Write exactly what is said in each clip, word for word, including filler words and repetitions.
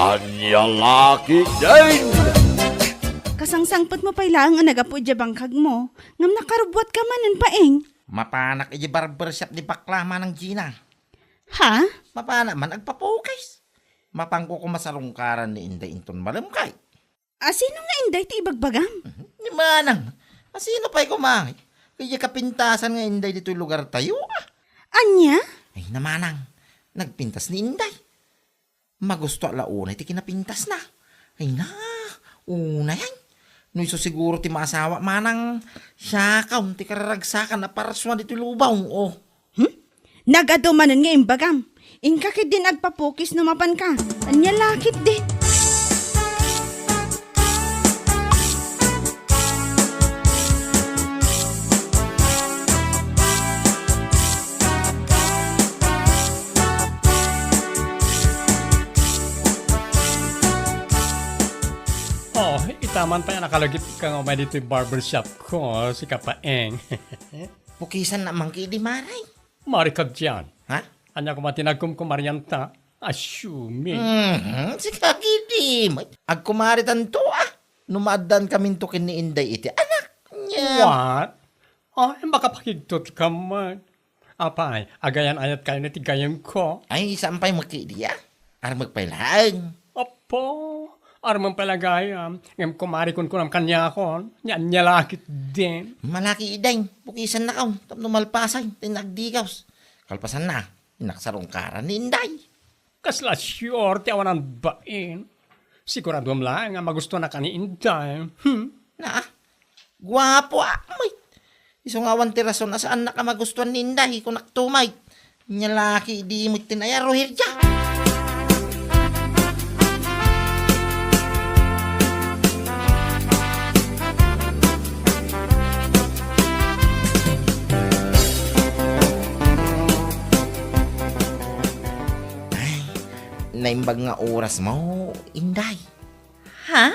Ania la ketdin? Kasangsangpetmo pay laeng a naggapu idiay bangkagmo, ngem nakarubbuatka manen, Paeng. Mapanak idiay barbershop ni bakla, Manang Gina. Ha? Mapanak man agpapukis. Mapanko koma sarungkaran ni Inday inton malem kay. A, sino nga Inday ti ibagbagam? Mhm. Ni Manang. A, sino pay koma? Kay diay kapintasan nga Inday ditoy lugartayo, a. Ania? Ay, na Manang. Nagpintas ni Inday. Magusto la unay ti kinapintasna. Ay na, unay ay. No isu siguro ti maasawa, Manang, siakon ti kararagsakan a parsua ditoy lubong, o. Hmm? Nagadu manen nga imbagam. Inka ketdin agpapukis no mapanka. Ania la ketdin? Oh, ita man pay a nakalagitka nga umay ditoy barbershop ko, sika Paeng. Pukisannak man ketdi, Mare. Mari ka diay. Ha? Ania koma ti nagkumkumarianta? Assuming. Mhm, sika ketdi. Agkumaritanto, a. No maaddaankaminto ken ni Inday iti anak. Nia. What? Ay, makapakigtot ka man. Apay, agayan-ayatkayon iti gayemko? Ay, saan pay met ketdi, a. Armek pay laeng. Apo, armen pay la gayam. Ngem kumari kunkunam kaniakon, nia, ania la ketdin? Malaki ideng, pukisannakon, tapno malpasen, ti nagdigaws. Kalpasanna, innak sarungkaran ni Inday. Kasla sure ti awanan bain. Siguraduem laeng nga magustuanka ni Inday. Hmm? Na, guapo, a, met. Isu nga awan ti rason a saannak a magustuan ni Inday, kunakto met. Nia la ketdi met ti nayaro, Herja. Ay, naimbag nga orasmo, Inday. Ha?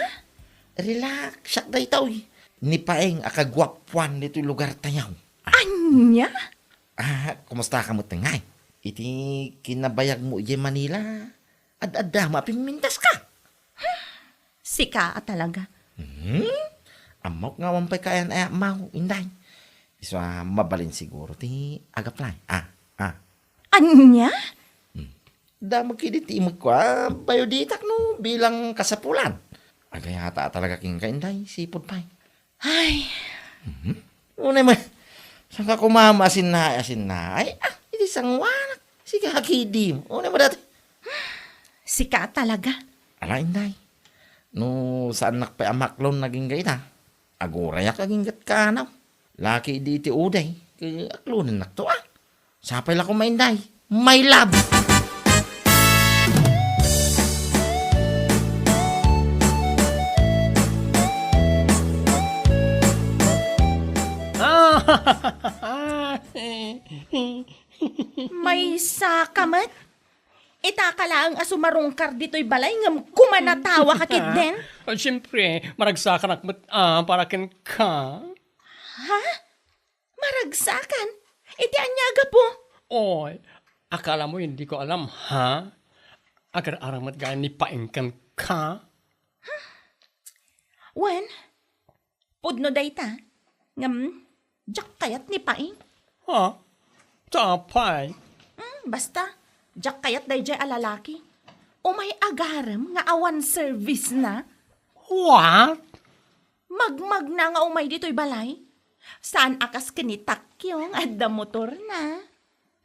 Relax, siak daytoy. Ni Paeng a kaguapuan ditoy lugartayo. Ania? A, kumustaka met ngay? Iti kinabayagmo idiay Manila, ad-adda met a pimmintaska. Sika a talaga. Hmm? Ammok nga awan pay kaayan-ayatmo, Inday. Isu a mabalin siguro ti agaplay. A, a. Ania? Hmm. Damag ketdi ti imekko a bayo ditak no bilang kasapulan. Agayata a talaga kenka, Inday, sipud pay. Ay. Mhm. Unay met, saanka koma maasinnaay-asinnaay? A, iti sangoanak. Sika ketdi. Unay met dayta. Sika a talaga. Ala, Inday. No saannak pay a maaklon agingga ita, agurayak agingga ti kaanaw. Laki idi iti uday, ket aklonennakto, a. Sapay la koma, Inday. My love! Maysaka met? Itaka laeng a sumarungkar ditoy balay ngem kumanatawaka ketdin? Ah, siempre, maragsakanak met, a, para kenka. Ha? Maragsakan? Iti ania a gapu? Oy, akalamo, diko alam, ha? Agar-aram met gayam ni Paeng kenka? Wen, pudno dayta. Ngem, diak kayat ni Paeng. Ha? Apay? Hmm, basta, diak kayat daydiay a lalaki. Umay agarem nga awan service na. What? Magmagna nga umay ditoy balay. Saan a kas ken ni Takyo nga adda motorna.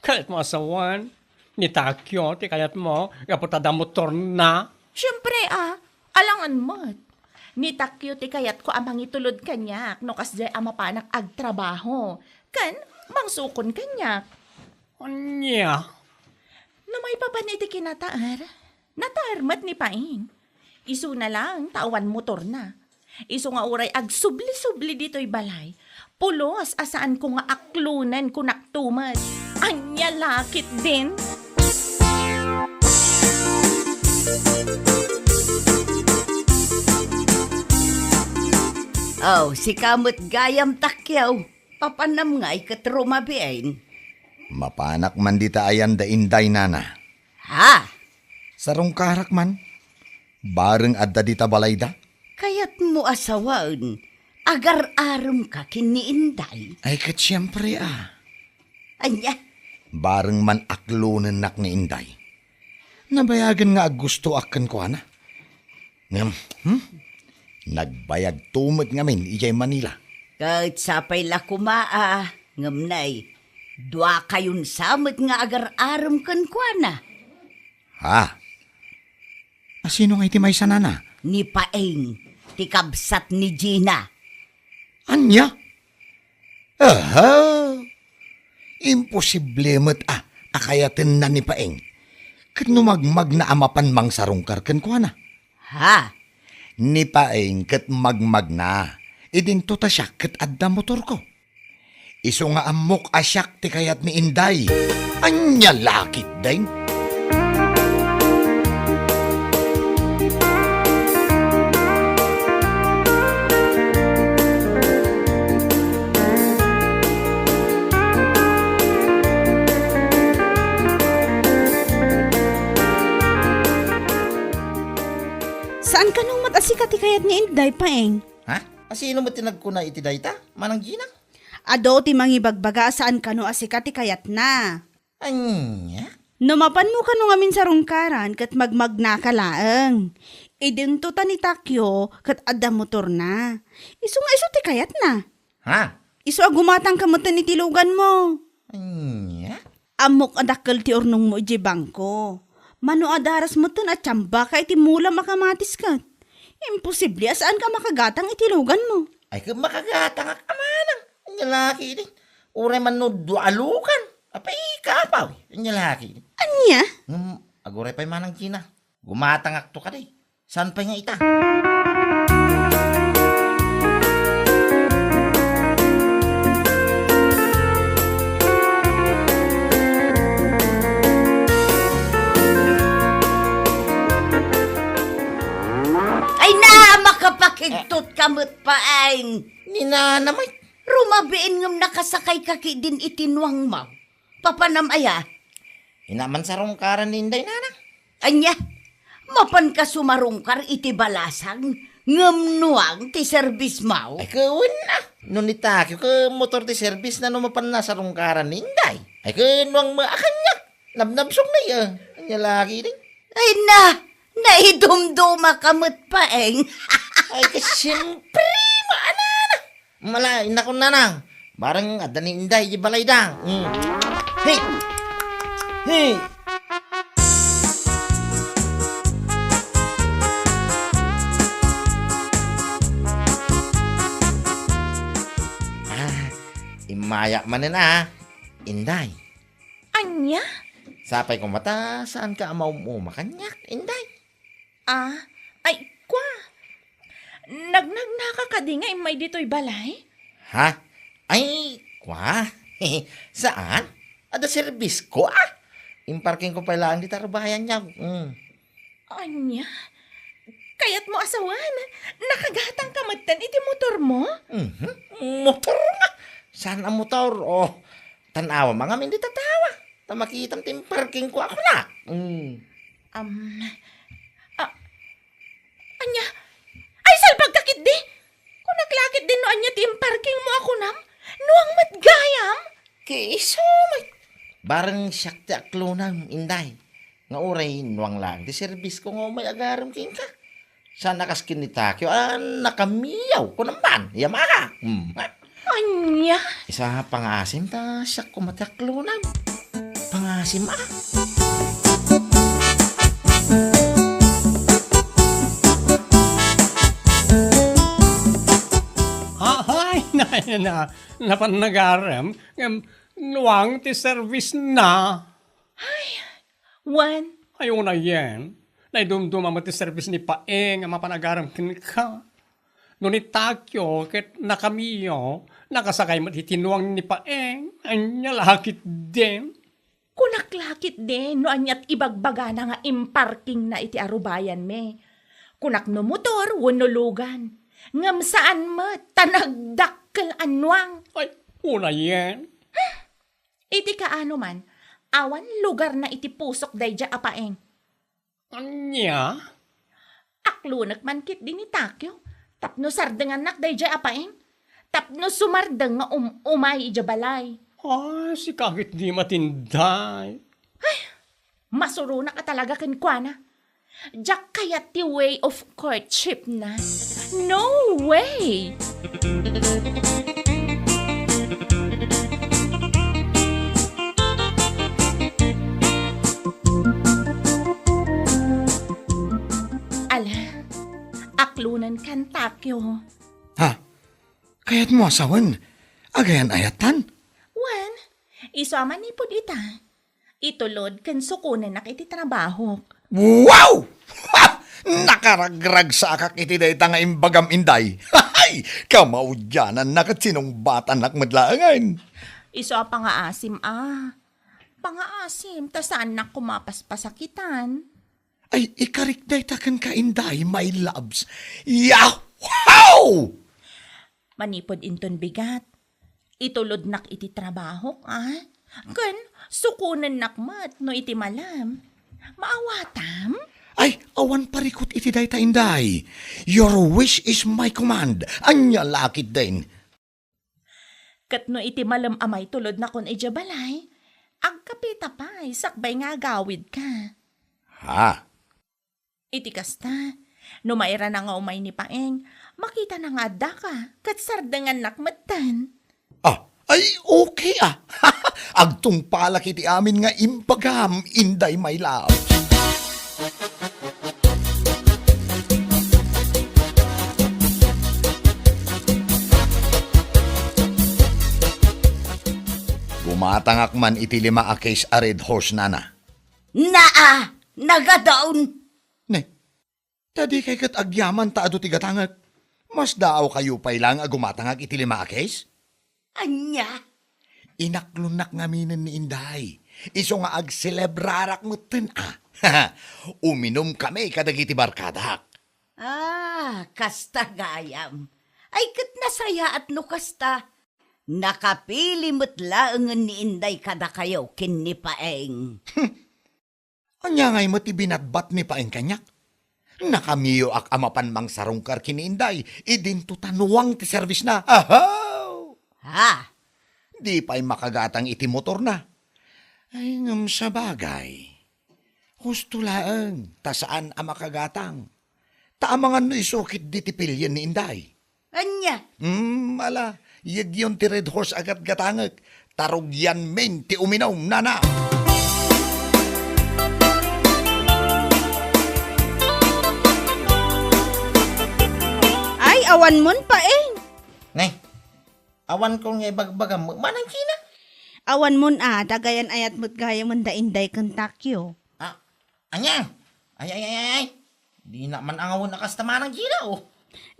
Kayatmo a sawen? Ni Takyo ti kayatmo gapu ta adda motorna? Siempre a, alangan met. Ni Takyo ti kayatko a mangitulod kaniak no kasdiay a mapanak agtrabaho. Ken mangsukon kaniak. Ania? No maipapan iti kinataer, nataer met ni Paeng. Isuna laeng ta awan motorna. Isu nga uray agsubli-subli ditoy balay, pulos a saanko nga aklonen, kunakto met. Ania la ketdin? Oh, sika met gayam, Takyo. Papanam ngay ket rumabiin? Mapanak man dita ayan da Inday, nana. Ha? Sarungkarak man. Bareng adda dita balayda? Kayatmo a sawen, agar-aremka ken ni Inday. Ay, ket siempre a. Ania? Bareng man aklonennak ni Inday. Nabayagen nga aggustoak kenkuana. Ngem, hmm? Nagbayagto met ngamin idiay Manila. Ket sapay la koma a, ngem nay, duakayon sa met nga agar-arem kenkuana. Ha? A, sino ngay ti maysa, nana? Ni Paeng, ti kabsat ni Gina. Ania? Aha! Imposible met a, a kayatenna ni Paeng. Ket no magmagna a mapan mangsarungkar kenkuana? Ha? Ni Paeng ket magmagna. Idinto ta siak ket adda motorko. Isu nga ammok a siak ti kayat ni Inday. Ania la ketdin? Saan kano met a sika ti kayat ni Inday, Paeng? Ha? A, sino met ti nagkuna iti dayta, Manang Gina? Adu ti mangibagbaga a saan kano a sika ti kayatna. Ania? No mapanmo kano ngamin sarungkaran ket magmagnaka laeng. Idinto ta ni Takyo ket adda motorna. Isu nga isu ti kayatna. Ha? Isu a gumatangka metten iti luganmo. Ania? Ammok a dakkel ti urnongmo idiay bangko. Mano a daras metten a tiambaka iti mulam a kamatis ket. Imposible a saanka a makagatang iti luganmo. Ay, ket makagatangak a manang. Ania la ketdin? Uray man no dua a lugan. Apay, kapaw. Ania la ketdin? Ania? Ngem, aguray pay manang Gina. Gumatangakto kadi. Saan pay nga ita? Ay na, makapakigtot ka met, Paeng. Ni Nana met. Rumabiin ngem nakasakayka ketdin iti nuangmo. Papanam aya? Ina, mansarungkaran ni Inday, nana. Ania? Mapanka sumarungkar iti balasang ngem nuang ti serbismo? Ay, ket wen a. No ni Takyo ket motor ti serbisna no mapanna sarungkaran ni Inday. Ay, ket nuang met a kaniak. Nabnabsong na iya. Ania la ketdin? Ay na, naidumdumaka met, Paeng. Ay, ket siempre, maanana. Mala, inakon nanang. Bareng adda ni Inday di balayda. Mm. Hey! Hey! Ah, immayak manen a, Inday. Ania? Sapay koma ta saanka a maum-uma kaniak, Inday. Ah, ay, kua. Nagnagnaka kadi nga immay ditoy balay? Ha? Ay, kua. Saan? Adda serbisko, ah. Imparkingko pay laeng dita rubayan, yaw. Mm. Ania? Kayatmo a sawen, nakagatangka metten iti motormo? Mhm. Motor nga. Saan a motor? Oh, tan-awam a ngamin dita tawa. Ta makitam ti imparkingko a kunak. Mm. Am, a, ania? Ay, salbagka ketdi! Kunak la ketdi no ania ti imparkingmo a kunam? Nuang met gayam? Ket isu met. Bareng siak ti aklonam, Inday. Nga uray nuang laeng ti serbisko nga umay agarem kenka. Saan a kas ken ni Takyo a nakamiyaw, kunam man, yamaka. Hmm. Ania? Isa, pangaasim ta siak koma ti aklonam. Pangaasim a. Ahay, na, na, napan nagarem, ngem nuang ti servisna. Ay, Wen. Ay, unayen, naidumduma met ti servis ni Paeng a mapan agarem kenka. No ni Takyo ket nakamiyo, nakasakay met iti nuang ni Paeng. Ania la ketdin? Kunak la ketdi no ania ti ibagbagana nga imparkingna iti arubayanmi. Kunak no motor wenno lugan. Ngem saan met ta nagdakkel a nuang. Ay, unayen. Iti kaano man, awan lugarna iti pusok daydiay a Paeng. Ania? Aklonek man ketdi ni Takeo tapno sardengannak daydiay a Paeng, tapno sumardeng nga um-, umay idiay balay. Ay, sika ketdi, Inday. Ay, masuronak a talaga kenkuana. Diak kayat ti way of courtship na. No way! Ala, aklonenkan, Takeo. Ha? Kayatmo a sawen? Agayan-ayattan? Wen, isu a manipud ita, itulod ken sukonennak iti trabahok. Wow! Ha! Nakaragragsakak iti dayta nga imbagam, Inday. Hay! Kamaudiananna ket sinungbatannak met laengen. Isu a pangaasim a. Pangaasim, ta saannak koma a paspasakitan. Ay, ikarik dayta kenka, Inday, my loves. Yahoo! Manipud inton bigat, itulodnak iti trabahok, a? Ken sukonennak met no iti malem. Maawatam? Ay, awan parikut iti dayta, Inday. Your wish is my command. Ania la ketdin? Ket no iti malem a maitulodnakon idiay balay, agkapita pay sakbay nga agawidka. Ha? Iti kasta, no mairana nga umay ni Paeng, makitana nga addaka, ket sardengannak metten. Ah, ay, okay a. Agtungpalak iti amin nga imbagam, Inday, my love. Gumatangak man iti lima a case a Red Horse, nana. Naa! Nagadaon! Ne, ta dikay ket agyaman ta adu ti gatangek. Masdaawkayo pay laeng a gumatangak iti lima a case? Ania? Inaklonnak ngaminen ni Inday. Isu nga agselebrarak metten a. Uminumkami kadagiti barkadak. Ah, kasta gayam. Ay, ket nasayaat no kasta. Nakapili met laengen ni Inday kadakayo ken ni Paeng. Ania ngay met ti binatbat ni Paeng kaniak? Nakamiyoak a mapan mangsarungkar ken ni Inday, idinto ta nuang ti serbisna. Ahaw! Ha? Di pay makagatang iti motorna. Ay, ngem sabagay. Husto laeng, ta saan a makagatang. Ta amangan no isu ketdi ti pilien ni Inday. Ania? Hmm, ala, yegyon ti Red Horse a gatgatangek. Ta rugianmin ti uminum, nana. Ay, awanmon, Paeng. Ne, awankon nga ibagbagam, Manang Gina? Awanmon a, dagayan ayat met gayamen da Inday ken Takyo. Ah, ania? Ay, ay, ay, ay, ay. Dina man angawen a kasta, Manang Gina, oh.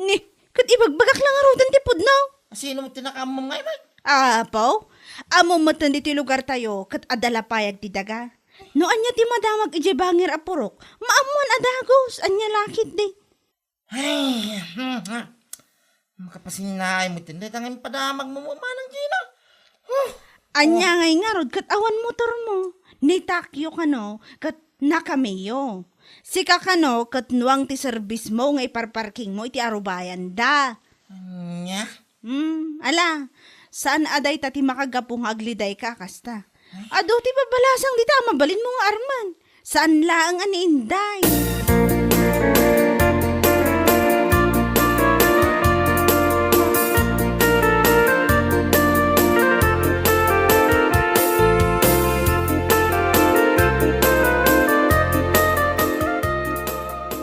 Ni, ket ibagbagak la ngaruden ti pudno. Sino met ti nakaammom nga ibagbagak? Apo, ammom metten ditoy lugartayo ket adda la payag ti daga. No ania ti madamag idiay bangir a purok, maammoan a dagus, ania la ketdi. Ay, hmm, hmm. Makapasinnaay metten dayta nga impadamagmo, Manang Gina. Huh. Ania ngay ngarud ket awan motormo? Ni Takyo kano ket nakamiyo. Sika kano ket nuang ti serbismo nga iparparkingmo iti arubayanda. Ania? Hmm, ala, saan a dayta ti makagapu nga aglidayka a kasta. Adu ti babalasang dita a mabalinmo nga armen. Saan laeng a ni Inday.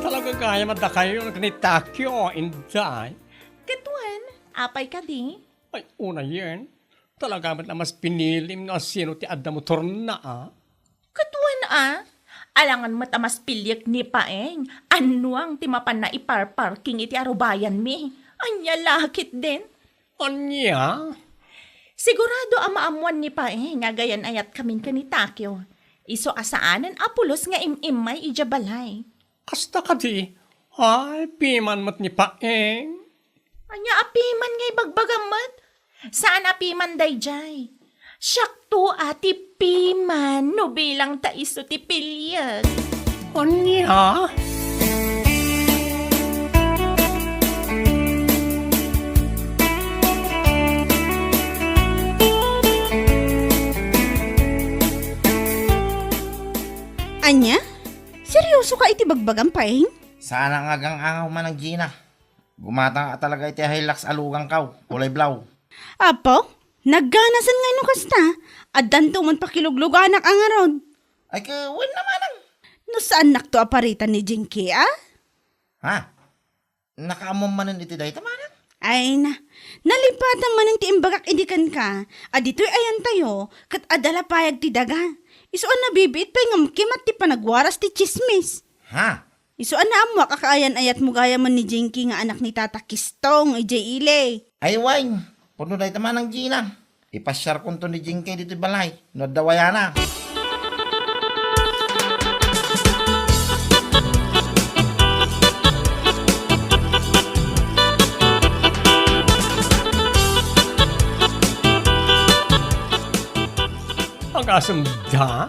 Talaga gayam a dakayo ken ni Takyo, Inday. Ket wen, apay kadi? Ay, unayen. Talaga met a mas pinilim no asino ti adda motorna, a? Ket wen a, alangan met a mas piliek ni Paeng, annuang ti mapanna iparparking iti arubayanmi. Ania la ketdin? Ania? Sigurado a maammoan ni Paeng a gayan-ayatkamin ken ni Takyo. Isu a saanen a pulos nga im-immay idiay balay. Kasta kadi? Ay, piman met ni Paeng. Ania a piman nga ibagbagam met? Saan a piman daydiay. Siakto a ti piman no bilang ta isu ti piliek. Ania? Seryoso ka iti bagbagam, Paeng? Sana nga agang-angaw man ang Gina. Gumatang a talaga iti Hilux a lugankaw, kulay blaw. Apo, nagganasan nga no kasta. Addanto man pakilugluganak a ngarud. Ay, ka, wen naman ang. No saannakto a paritan ni Jinky, a? Ha? Nakaammo manen iti dayta, manang? Ay na, nalipatan manen ti imbagak idi kenka, a ditoy ayantayo, ket adda la payag ti daga. Isu a nabibiit pay ngem kimat ti panagwaras ti tsismis. Ha? Isu a naammoak a kaayan-ayatmo gayam ni Jinky nga anak ni Tata Kistong, idiay ili. Ay, wen, pudno dayta, manang Gina. Ipasiarkonto ni Jinky ditoy balay no adda wayana. Agasem da?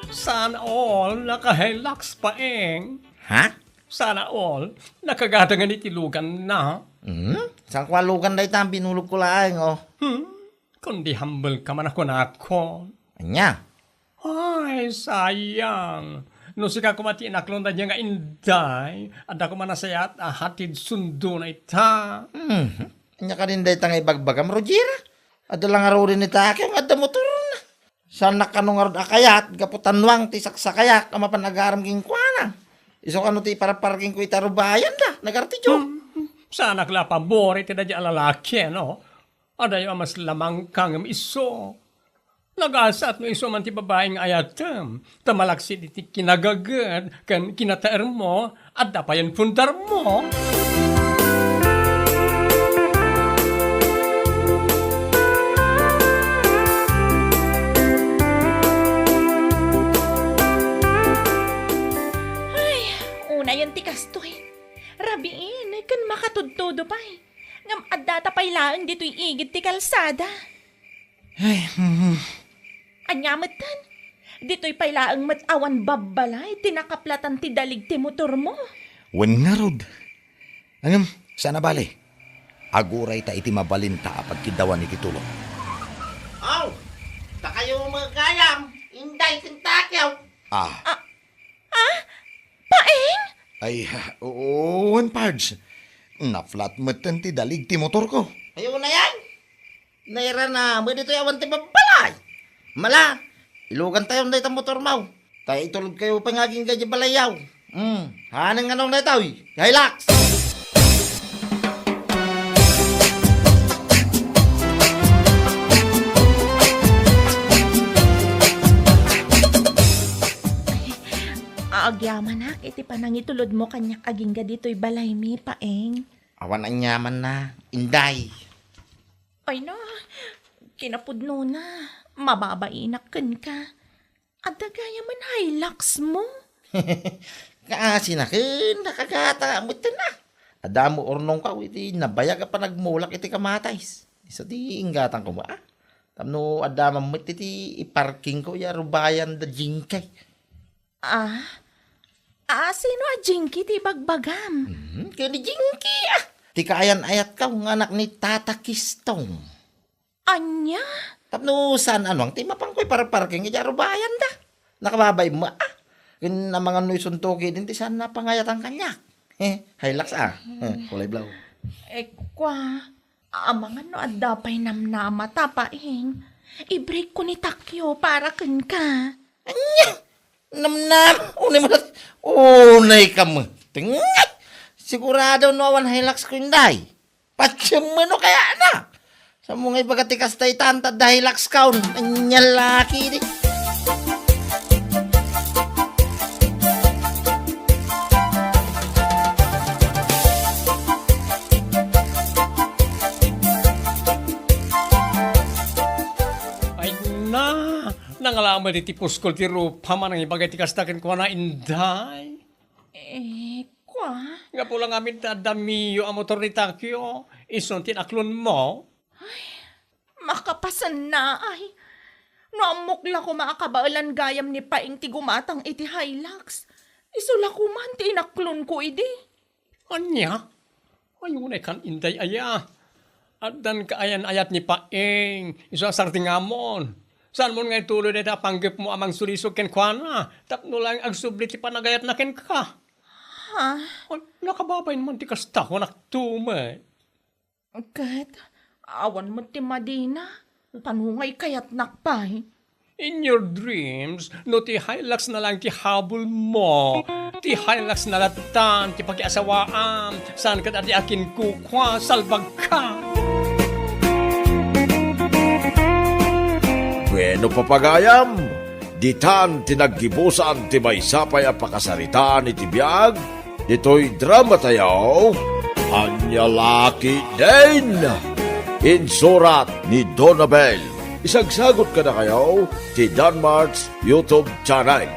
Sana all, naka-Hilux, Paeng. Ha? Sana all, nakagadangan iti luganna. Hmm? Saan ko a lugan dayta, binulog ko laeng, oh. Hmm? Kundi humble ka man a kunakon. Ania? Ay, sayang. No sika koma ti inaklon daydiay nga inday, adda koma nasayaat a hatid sundona ita. Mhm. Ania kadin dayta nga ibagbagam, Roger? Adda la ngaruden ni Takeo nga adda motorna. Saannak kano ngarud a kayat gapu ta nuang ti saksakayak a mapan agaram kenkuana. Isu kano ti iparparkingko ita rubayanda, nagartiyo. Hmm. Saanak la a pabor iti daydiay a lalaki, no? Adayo a mas lamangka ngem isu. Nagasat no isu man ti babai nga ayatem, ta malaksid iti kinagaged ken kinataermo, adda payen pundarmo. Ay, unayen ti kastoy. Rabiin ken makatudtudo pay. Ngem addata pay laeng ditoy igid ti kalsada. Ay, mhm. Ania metten? Ditoy pay laeng met awan babbalay ti nakaplatan ti dalig ti motormo. Wen ngarud. Ngem, saan a bale. Aguray ta iti mabalinta a pagkiddawan iti tulong. Aw, dakayo met gayam, Inday ken Takeo. Ah. Ah, ah, Paeng? Ay, oo, wen, Pards. Naplat metten ti dalig ti motorko. Ay, unayen. Nairana met ditoy awan ti babbalay. Mala, ilugantayon dayta motormo. Ta itulodkayo pay nga agingga idiay balayyo. Hmm, haaneng ngarud daytoy, Hilux. Aagyamanak iti panangitulodmo kaniak agingga ditoy balaymi, Paeng. Awan aniamanna, Inday. Ay na, kinapudnona, mababainak kenka. Adda gayamen Hiluxmo? Kaasina ken nakagata metten a. Adda mo urnongko iti nabayag a panagmulak iti kamatis. Isu ti inggatangko met a. Tapno adda man met iti iparkingko ya rubayan da Jinky. Ah? Ah, sino a Jinky ti ibagbagam? Hmm, ken ni Jinky a. Ti kaayan-ayatko nga anak ni Tata Kistong. Ania? Tapno saan a nuang ti mapanko iparparking idiay arubayanda. Nakababain mo, ah. Ken amangan no isunto ketdin ti saan a pangayatan kaniak. Eh, Hilux, ah. Eh, kulay blaw. Eh, kua, amangan no adda pay namnamata, Paeng. I-break ko ni Takeo para kenka. Ania? Namnama? Unay mo nat-, unay ka mo. Tingnan! Sigurado no awan Hilux ko, Inday. Patiem no kayatna. Sa mo nga ibaga ti kasta, itan ta adda Hiluxkaon. Ania laki di. Ay na, nangalaman iti puskol ti rupa, manang ibaga ti kasta kenkuana, Inday. Eh, kua? Gapu la ngamin ta adda Mio a motor ni Takeo, isun ti inaklonmo. Ay, makapasenna ay. No ammok la koma a kabaelan gayam ni Paeng ti gumatang iti Hilux, isu la koman ti inaklonko idi. Ania? Ay, unay kan, Inday aya. Addan kaayan-ayat ni Paeng, isu a sardingamon. Saanmon nga ituloy dayta a panggepmo a mangsulisog kenkuana tapno laeng agsubli ti panagayatna kenka? Ha? Ay, nakababain man ti kasta, kunak tumet. Ket awan met ti madina. Pano nga ikayatnak pay? In your dreams, no ti Hilux na lang ti habulmo, ti Hilux na lattan ti pakiasawaam, saan ket a ti akinkukua, salbagka. Bueno, papagayam, ditan ti naggibusan ti maysa pay a pakasaritaan iti biag ditoy dramatayo, Ania La Ketdin. Insurat ni Donabel. Isagsagot kadakayo ti Danmart's YouTube channel.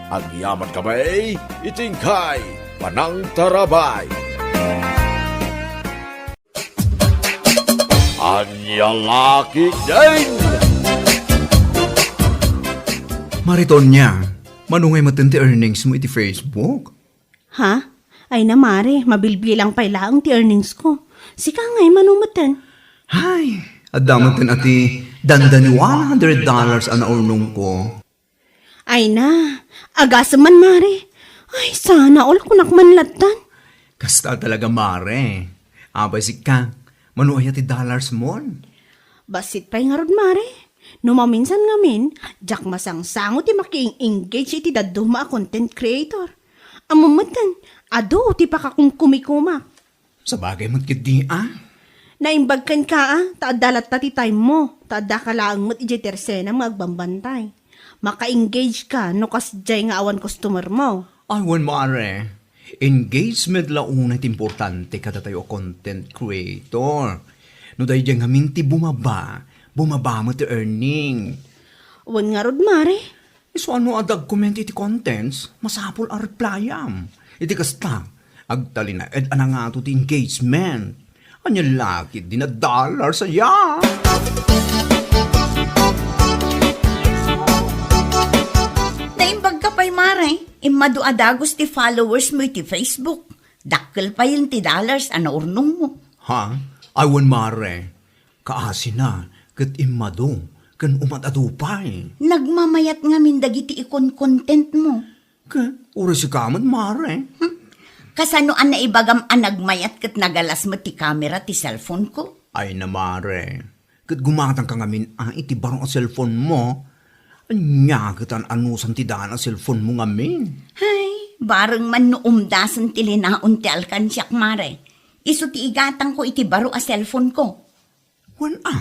Agyaman kami iti inkay panangtarabay. Ania La Ketdin. Mare Tonia, mano ngay metten ti earnings mo iti Facebook? Ha? Ay na, mare, mabilbilang pay laeng ti earnings ko. Sika ngay, mano metten? Ay, adda metten a ti dandan one hundred dollars a naurnong ko. Ay na, agasem man, mare. Ay, sana all, kunak man lattan. Kasta talaga, mare. Apay sika, mano aya ti dollars mon? Bassit pay ngarud, mare. No maminsan ngamin, diak masangsango ti makieng-engage iti dadduma a content creator. Ammom metten, adu ti pakakumkumikumak. Sabagay met ketdi a. Naimbag kenka a, ta adda latta ti time mo, ta addaka laeng met idiay tersenam nga agbambantay. Maka-engage ka no kasdiay nga awan customer mo. Ay, wen, mare. Engagement la unay ti importante kadatayo a content creator. No daydiay ngamin ti bumaba, bumaba met ti earning. Wen ngarud, mare. Isu a no adda agcomment iti contents, masapul a replyam. Iti kasta, agtalinaed a nangato ti engagement. Ania la ketdin a dollars aya? Naimbag ka pay, mare. Immadu a dagus ti followers mo iti Facebook. Dakkel payen ti dollars a naurnong mo. Ha? Ay, wen, mare. Kaasina ket immadu ken umat-adu pay. Nagmamayat ngamin dagiti ikon-content mo. Ket uray sika met, mare. Hmm? Kasano a naibagam a nagmayat ket nagalas met ti kamera ti cellphone ko? Ay na, mare. Ket gumatangka ngamin a iti baro a cellphone mo. Ania ket an-anusan ti daan a cellphone mo ngamin? Hay, bareng man no umdasen ti linaon ti alkansiak, mare. Isu ti igatangko iti baro a cellphone ko. Wen a.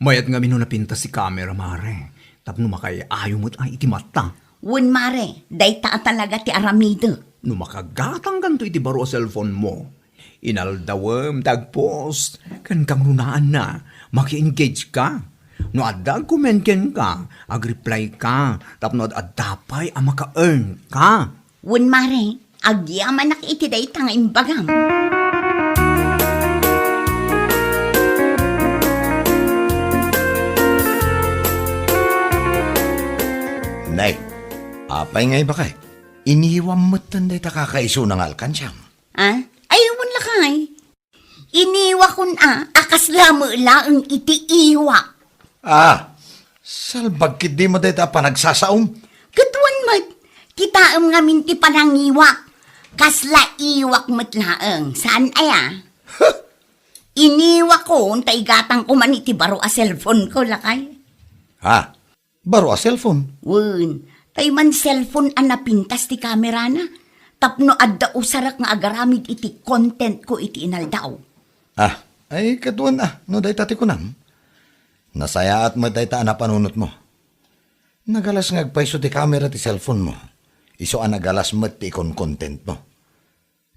Mayat ngamin no napintas ti kamera, mare. Tapno makaay-ayo met a iti mata. Wen, mare, dayta a talaga ti aramidek. No makagatangkanto iti baro a cellphone mo, inaldawem ti agpost ken kangrunaanna, maki-engage ka. No adda agcomment kenka, agreply ka, tapno ad-adda pay a maka-earn ka. Wen, mare, agyamanak iti dayta nga imbagam. Nay, apay nga ibakay? Iniwam metten dayta kakaisuna nga alkansiam. Ah? Ay, wen lakay. Iniwakon a, a kasla met laeng iti iwak. Ah, salbag ketdi met dayta a panagsasaom. Ket wen met, kitaem ngamin ti panangiwak. Kasla iwak met laeng, saan aya? Huh! Iniwakon ta igatangko man iti baro a cellphone ko, lakay. Ha? Baro a cellphone? Wen, tay man cellphone a napintas ti kamerana, tapno adda usarek nga agaramid iti content ko iti inaldaw. Ah, ay, ket wen a, no dayta ti kunam. Nasayaat met dayta a napanunotmo. Nagalas nga agpayso ti kamera ti cellphone mo. Isu a nagalas met ti ikon-content mo.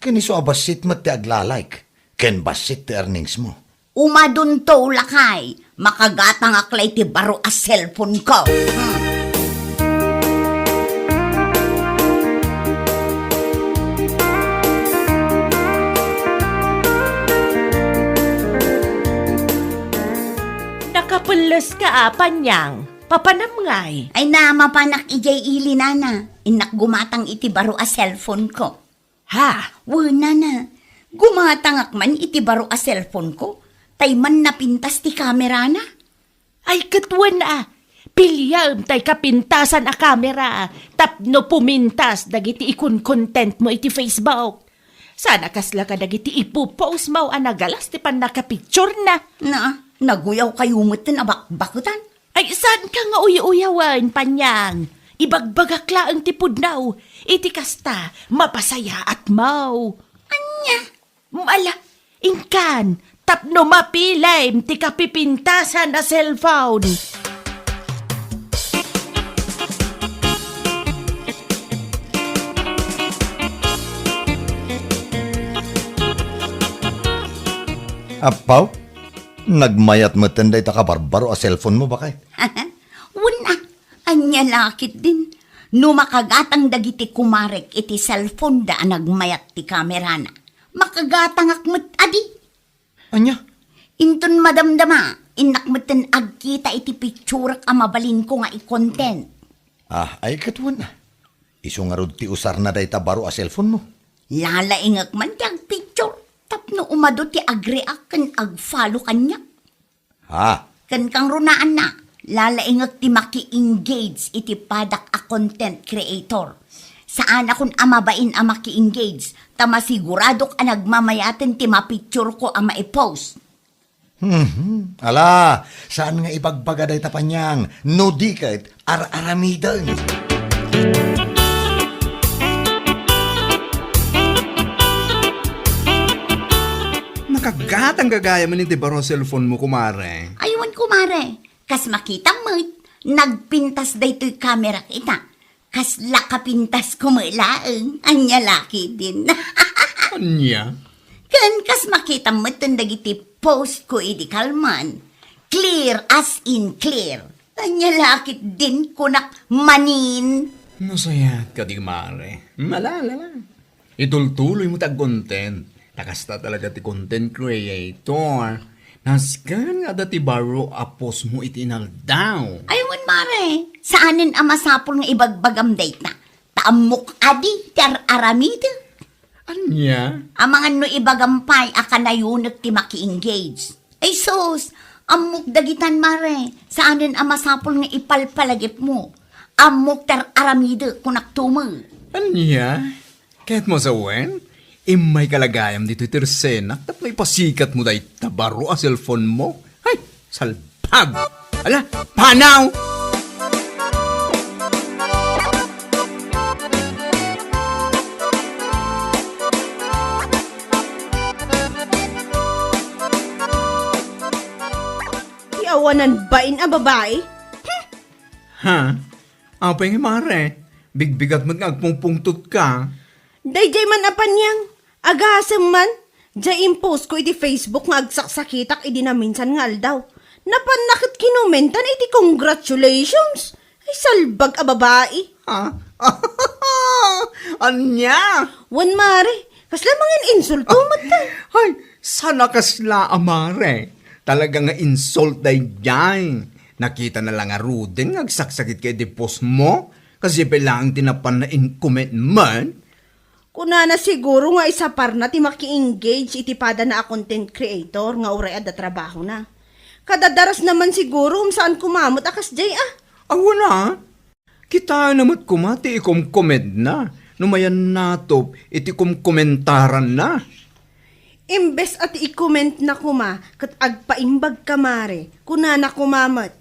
Ken isu a bassit met ti agla-like, ken bassit ti earnings mo. Umadunto, lakay, makagatangak la iti baro a cellphone ko. Hmm. Nakapelles ka a, Panyang. Papanam ngay? Ay na, mapanak idiay ili, nana. Innak gumatang iti baro a cellphone ko. Ha? Wen, nana. Gumatangak man iti baro a cellphone ko, tay man napintas ti kamerana. Ay, ket wen a. Piliam tay kapintasan a kamera tapno pumintas dagiti ikon-content mo iti Facebook. Saan a kasla kadagiti ipu-post mo a nagalas ti pannakapicturena. Na, naguyaw kayo met ten a bakbaketan. Ay, saan ka nga uy-uyawen, Panyang? Ibagbagak laeng ti pudno. Iti kasta, mapasayaat mo. Ania? Ala, inkan, tapno mapilem ti kapipintasan a cellphone. Apaw, nagmayat metten dayta kabarbaro a cellphone mo, bakay? Wen a, ania la ketdin? No makagatang dagiti kumarek iti cellphone da a nagmayat ti kamerana, makagatangak met adi. Ania? Inton madamdama, innak metten agkita iti picturek a mabalinko nga i-content. Ah, ay ket wen a. Isu ngarud ti usarna dayta baro a cellphone mo. Lalaingek man ti agpicture tapno umadu ti agreact ken agfollow kaniak. Ha? Ken kangrunaanna, lalaingek ti maki-engage iti padak a content creator. Saanakon a mabain a maki-engage, ta masiguradok a nagmamayaten ti mapictureko a maipost. Mhm. Ala, saan nga ibagbaga dayta, Panyang, no di ket ar-aramiden. Nakagatang gagayamen iti baro a cellphone mo, kumare. Ay wen, kumare. Kas makitam met, nagpintas daytoy kamerak ita. Kasla kapintasko met laeng. Ania la ketdin? Ania? Ken kas makitam metten dagiti postko idi kalman. Clear as in clear. Ania la ketdin kunak manin? Nasayaat kadi, mare. Ala, ala, ala. Itultuloy mo ti agcontent. Ta kasta talaga ti content creator. Nasken nga adda ti baro a post mo iti inaldaw. Ay wen, mare, saanen a masapul nga ibagbagam dayta. Ta ammok adi ti ar-aramidek. Ania? Amangan no ibagam pay a kanayonek ti maki-engage. Ay sus, ammok dagitan, mare. Saanen a masapul nga ipalpalagipmo. Ammok ti ar-aramidek, kunak tumo. Ania? Ket mo sawen, immay ka la gayam ditoy tersenak tapno ipasikatmo dayta baro a cellphone mo. Ay, salbag! Ala, panaw! Ti awanan bain a babai? Hmm. Ha? Apay nga, mare? Bigbigat met nga agpungpungtot ka. Daydiay man a Panyang, agasem man, diay impostko iti Facebook nga agsaksakitak idi naminsan nga aldaw. Napanna ket kinomentan iti congratulations. Ay, salbag a babai. Ha? Ania? Wen, mare, kasla mangin-insulto met, ay. Ay, saan a kasla a mare. Talaga nga insult daydiay. Nakitana la ngaruden nga agsaksakit ka iti post mo. Kasdiay pay laeng ti napanna in-comment man. Kunana siguro nga isaparna ti maki-engage iti padana a content creator nga uray adda trabahona. Kadadarasna man siguro, um, saan koma met a kasdiay a. Awan a. Kitaenna met koma ti ikomkomentna no mayan natop iti komkomentaranna. Imbes a ti i-commentna koma ket agpaimbag ka, mare, kunana koma met,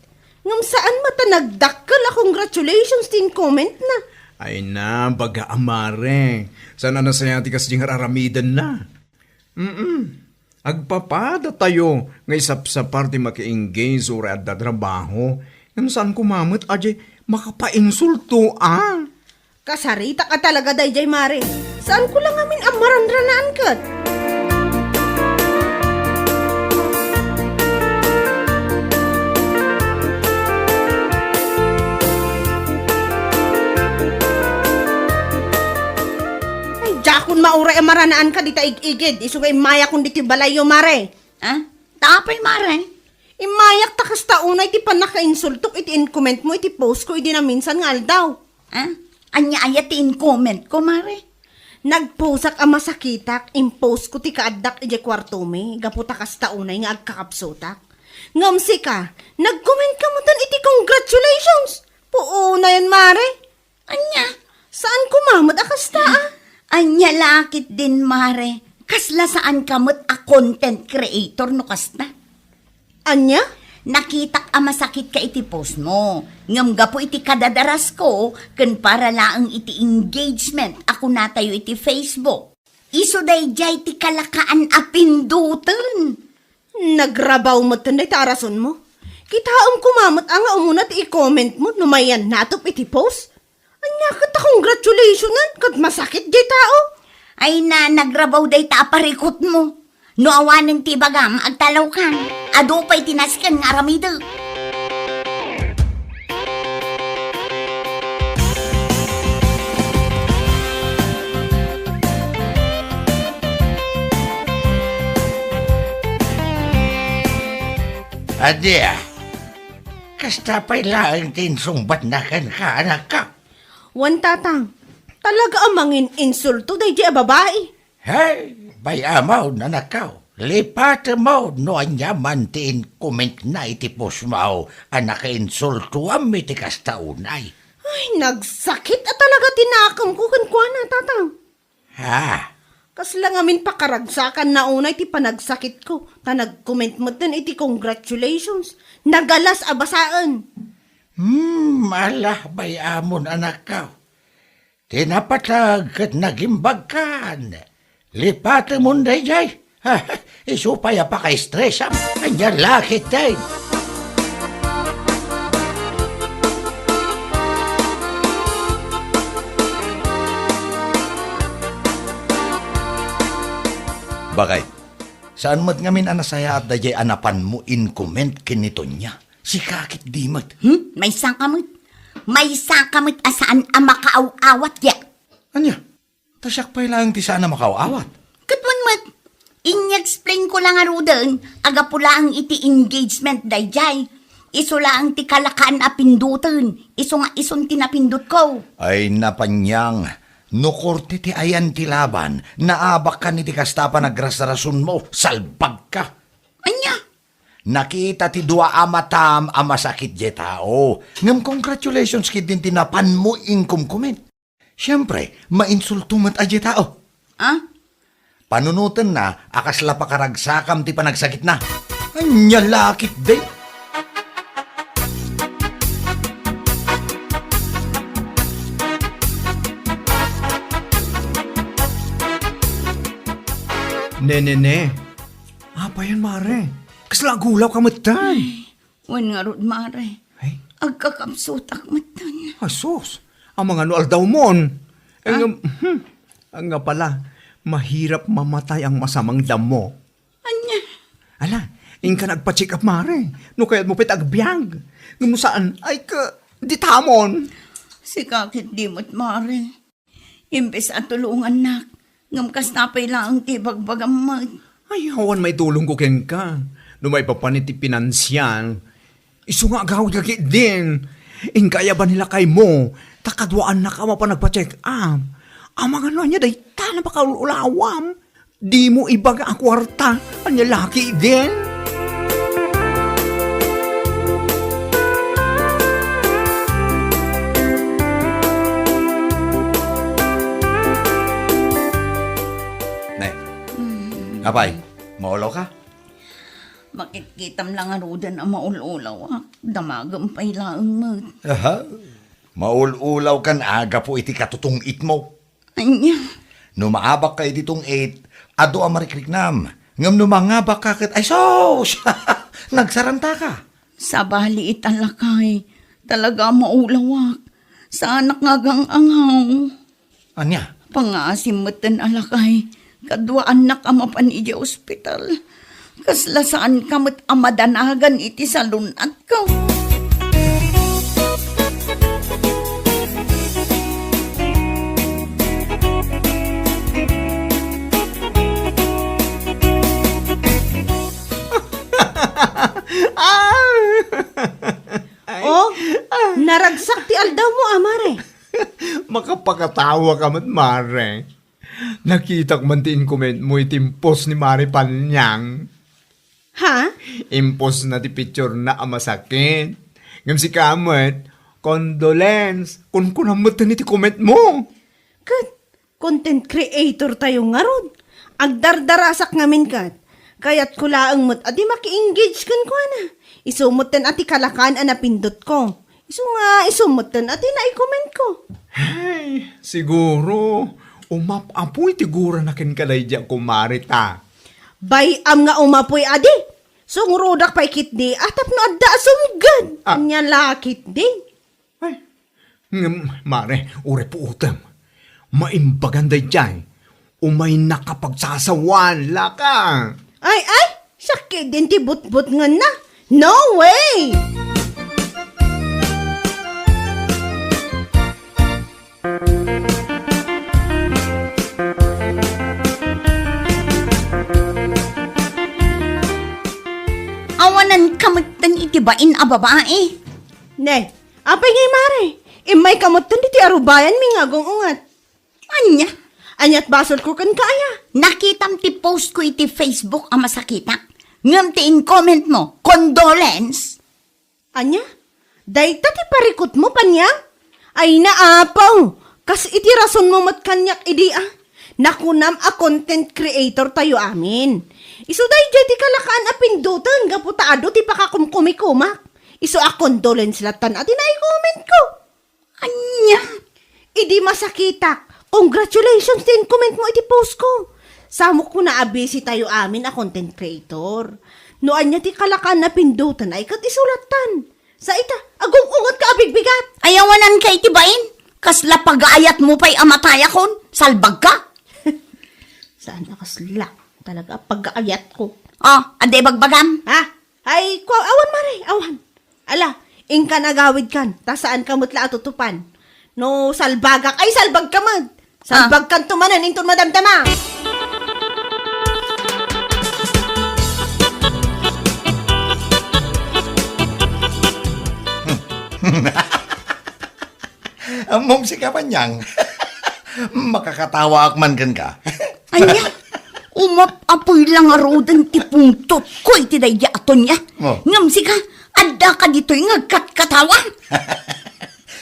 ngem saan met a nagdakkel a congratulations ti in-commentna. Ay na, baga a mare. Saan a nasayaat ti kasdiay nga ar-aramidenna? Mm. Agpapadatayo nga isapsapar ti maki-engage uray adda trabaho. Ngem saan koma met a diay makapainsulto a. Kasaritak a talaga daydiay, mare. Saanko la ngamin a maranranaan ket. Ay, diakon mauray a maranaanka dita ig-igid. Isu nga immayakon ditoy balayyo, mare. Ah? Ta apay, mare? Immayak ta kasta unay ti pannakainsultok iti in-commentmo iti postko idi naminsan nga aldaw. Ah? Ania aya ti in-commentko, mare? Nagposak a masakitak, impostko ti kaaddak idiay kuartomi, gapu ta kasta unay nga agkakapsutak. Ngem sika, nag-comment ka metten iti congratulations. Puonayen, Mare. Ania? Saan koma met a kasta, a? Ania la ketdin, Mare? Kasla saan ka met a content creator no kasta? Ania? Nakitak a masakit ka iti post mo. Ngem gapu iti kadadaras ko, ken para laeng iti engagement a kunatayo iti Facebook. Isu daydiay ti kalakaan a pindoten. Nagrabaw metten dayta a rasonmo. Kitaem koma met a nga umuna ti i-comment mo no mayan natop iti post. Ania ket a congratulationan ket masakit diay tao? Ay na, nagrabaw dayta a parikutmo. No awanen ti ibagam, agtalawkan. Adu pay ti nasken nga aramidek. Ania, kasta pay laeng ti insungbatna kenka, anakko? Wen, Tatang, talaga a mangin-insulto daydiay a babai. Hey, bay-amon, anakko. Lipatemon no ania man ti in-commentna iti postmo a nakainsultoam iti kasta unay. Ay, nagsakit a talaga ti nakemko kenkuana, Tatang. Ha? Kasla ngamin pakaragsakanna unay ti panagsakitko, ta nag-comment metten iti congratulations. Nagalas a basaen. Hmm, ala, bay-amon, anakko. Ti napateg ket nagimbagkan. Lipatemon daydiay. Isu pay a pakaestresam. Ania la ketdin? Bakay, saan met ngamin a nasayaat daydiay a napanmo in-comment ken ni Tonia? Sika ketdi met. Hmm? Maysaka met. Maysaka met a saan a makaaw-awat, ya. Ania? Ta siak pay laeng ti saan a makaaw-awat. Ket wen met, in-explain ko la ngaruden a gapu laeng iti engagement daydiay. Isu laeng ti kalakaan a pindoten, isu nga isun ti napindotko. Ay, napaniang, no korte ti ayan ti laban, naabakkan iti kasta a panagrasrasonmo, salbagka. Ania? Nakita ti dua a matam a masakit diay tao. Ngem congratulations ketdin ti napanmo inkumkumen. Siempre, mainsulto met a diay tao. Ah? Panunotenna a kasla pakaragsakam ti panagsakitna. Ania la ketdi? Ne, ne, ne. Apayen, Mare? Kasla agulawka metten? Ay, wen ngarud, Mare. Ay? Agkakapsutak metten. Asus, amangan no aldawmon. Eh, Ah? ngem, hmm, nga pala, mahirap mamatay ang masamang damo. Ania? Ala, inka nagpa-check up, Mare. No kayatmo pay ti agbiag. Ngem no saan, ay ka, ditamon. Sika ketdi met, Mare. Imbes a tulongannak, ngem kasta pay laeng ti ibagbagam met. Ay, awan maitulongko kenka. No maipapan iti pinansial, isu nga agawidka ketdin. Inka aya bani lakaymo, ta kaduaannak a mapan nagpa-check up. Amangan no ania dayta a makaul-ulawam. Dimo ibaga a kuarta, ania la ketdin? Ne. Mm. Apay, maulawka? Makitkitam la ngaruden a maul-ulawak. Damagem pay laeng met. Aha. Maul-ulawkan a gapu iti katutong-itmo. Ania? No maabakka iti tong-it, adu a marikriknam. Ngem no mangabakka ket, ay sus! Nagsarantaka. Sabali ita, lakay. Talaga a maulawak. Saanak nga agang-angaw. Ania? Pangngaasim metten a, lakay. Kaduaannak a mapan idiay ospital. Kasla saanka met a madanagan iti salun-atko. Ah! Ay. Oh, naragsak ti aldawmo, a, Mare. Makapakatawa ka met, Mare. Nakitak man ti inkomentmo iti post ni Mare Panyang. Ha? Impostna ti picturena a masakit. Ngem sika met, condolence. Kunkunam metten iti comment mo. Ket, content creator tayo ngarud. Agdardarasak ngamin ket. Kayatko laeng met a di maki-engage kenkuana. Isu metten a ti kalakan a napindotko. Isu nga, isu metten a ti naikomentko. Ay, siguro, umap-apoy ti gurana kenka daydi a kumare ta. Bay-am nga umapoy adi. Sungrudak pay ketdi a tapno adda a sumged. Ah. Ania la ketdi. Ay, ngem, mare, uray puotem. Maimbagan daydiay. Umayna ka pagsasawan, laka. Ay, ay, sakit din ti butbutngenna. No way! Awanan ka metten iti bain a babae. Ne, apay ngay, mare? Immay ka metten ditoy arubayanmi nga agung-unget. Ania? Ania't basolko kenka aya? Nakitam ti postko iti Facebook a masakitak, ngem ti incomment mo, condolence? Ania? Dayta ti parikutmo, Panyang? Ay, naapaw! Kas iti rasonmo met kaniak idi a. Nakunam a content creator tayo amin. Isu daydiay ti kalakaan a pindoten gapu ta adu ti pakakumkumikomak. Isu a condolence lattan a ti naikomentko. Ania? Idi masakitak, congratulations ti incomment mo iti post ko. Samok kuna a busy tayo amin a content creator. No ania ti kalakan a pindoten ay ket isu lattan. Sa ita, agung-unget ka a bigbigat. Ayawanan ka iti bain. Kasla pagaayat mo pay a matayakon. Salbag ka. Saan a kasla? Talaga, pagaayat ko. Oh, adi bagbagam? Ha? Ay, kwa-, awan, mare, awan. Ala, inkan agawidkan, ta saanka met la a tutupan. No salbagak, ay, salbagka met. Ah. Salbagkanto manen inton madamdama. Ammom sika, Panyang. Makakatawaak man kenka. Ania? Umap-apoy la ngaruden ti pungtotko iti daydi a Tonia. Oh. Ngem sika, addaka ditoy nga agkatkatawa.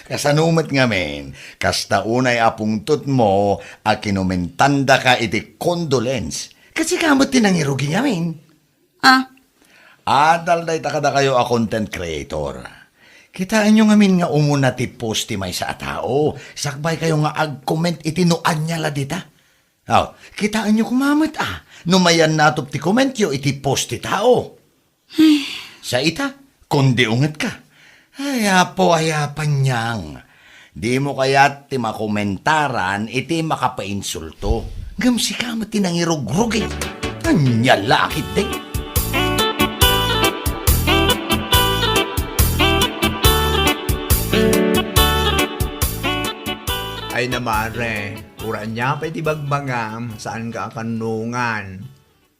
Kasano met ngamin, kasta unay a pungtotmo a kinomentandaka iti condolence. Ket sika met ti nangirugi ngamin. Ah. Adal dayta kadakayo a content creator. Kitaenyo ngamin nga umuna ti post ti maysa a tao, sakbaykayo nga ag-comment iti no ania la dita. Aw, kitaenyo koma met a, no mayannatop ti commentyo iti post ti tao. Sa ita, kundi ungetka. Ay, Apo, ay, Panyang. Dimo kayat ti makomentaran iti makapainsulto? Ngem sika met ti nangirugrugi. Ania la a ketdi? Ay, namare, uray ania pay ti bagbagam, saanka a kannungan.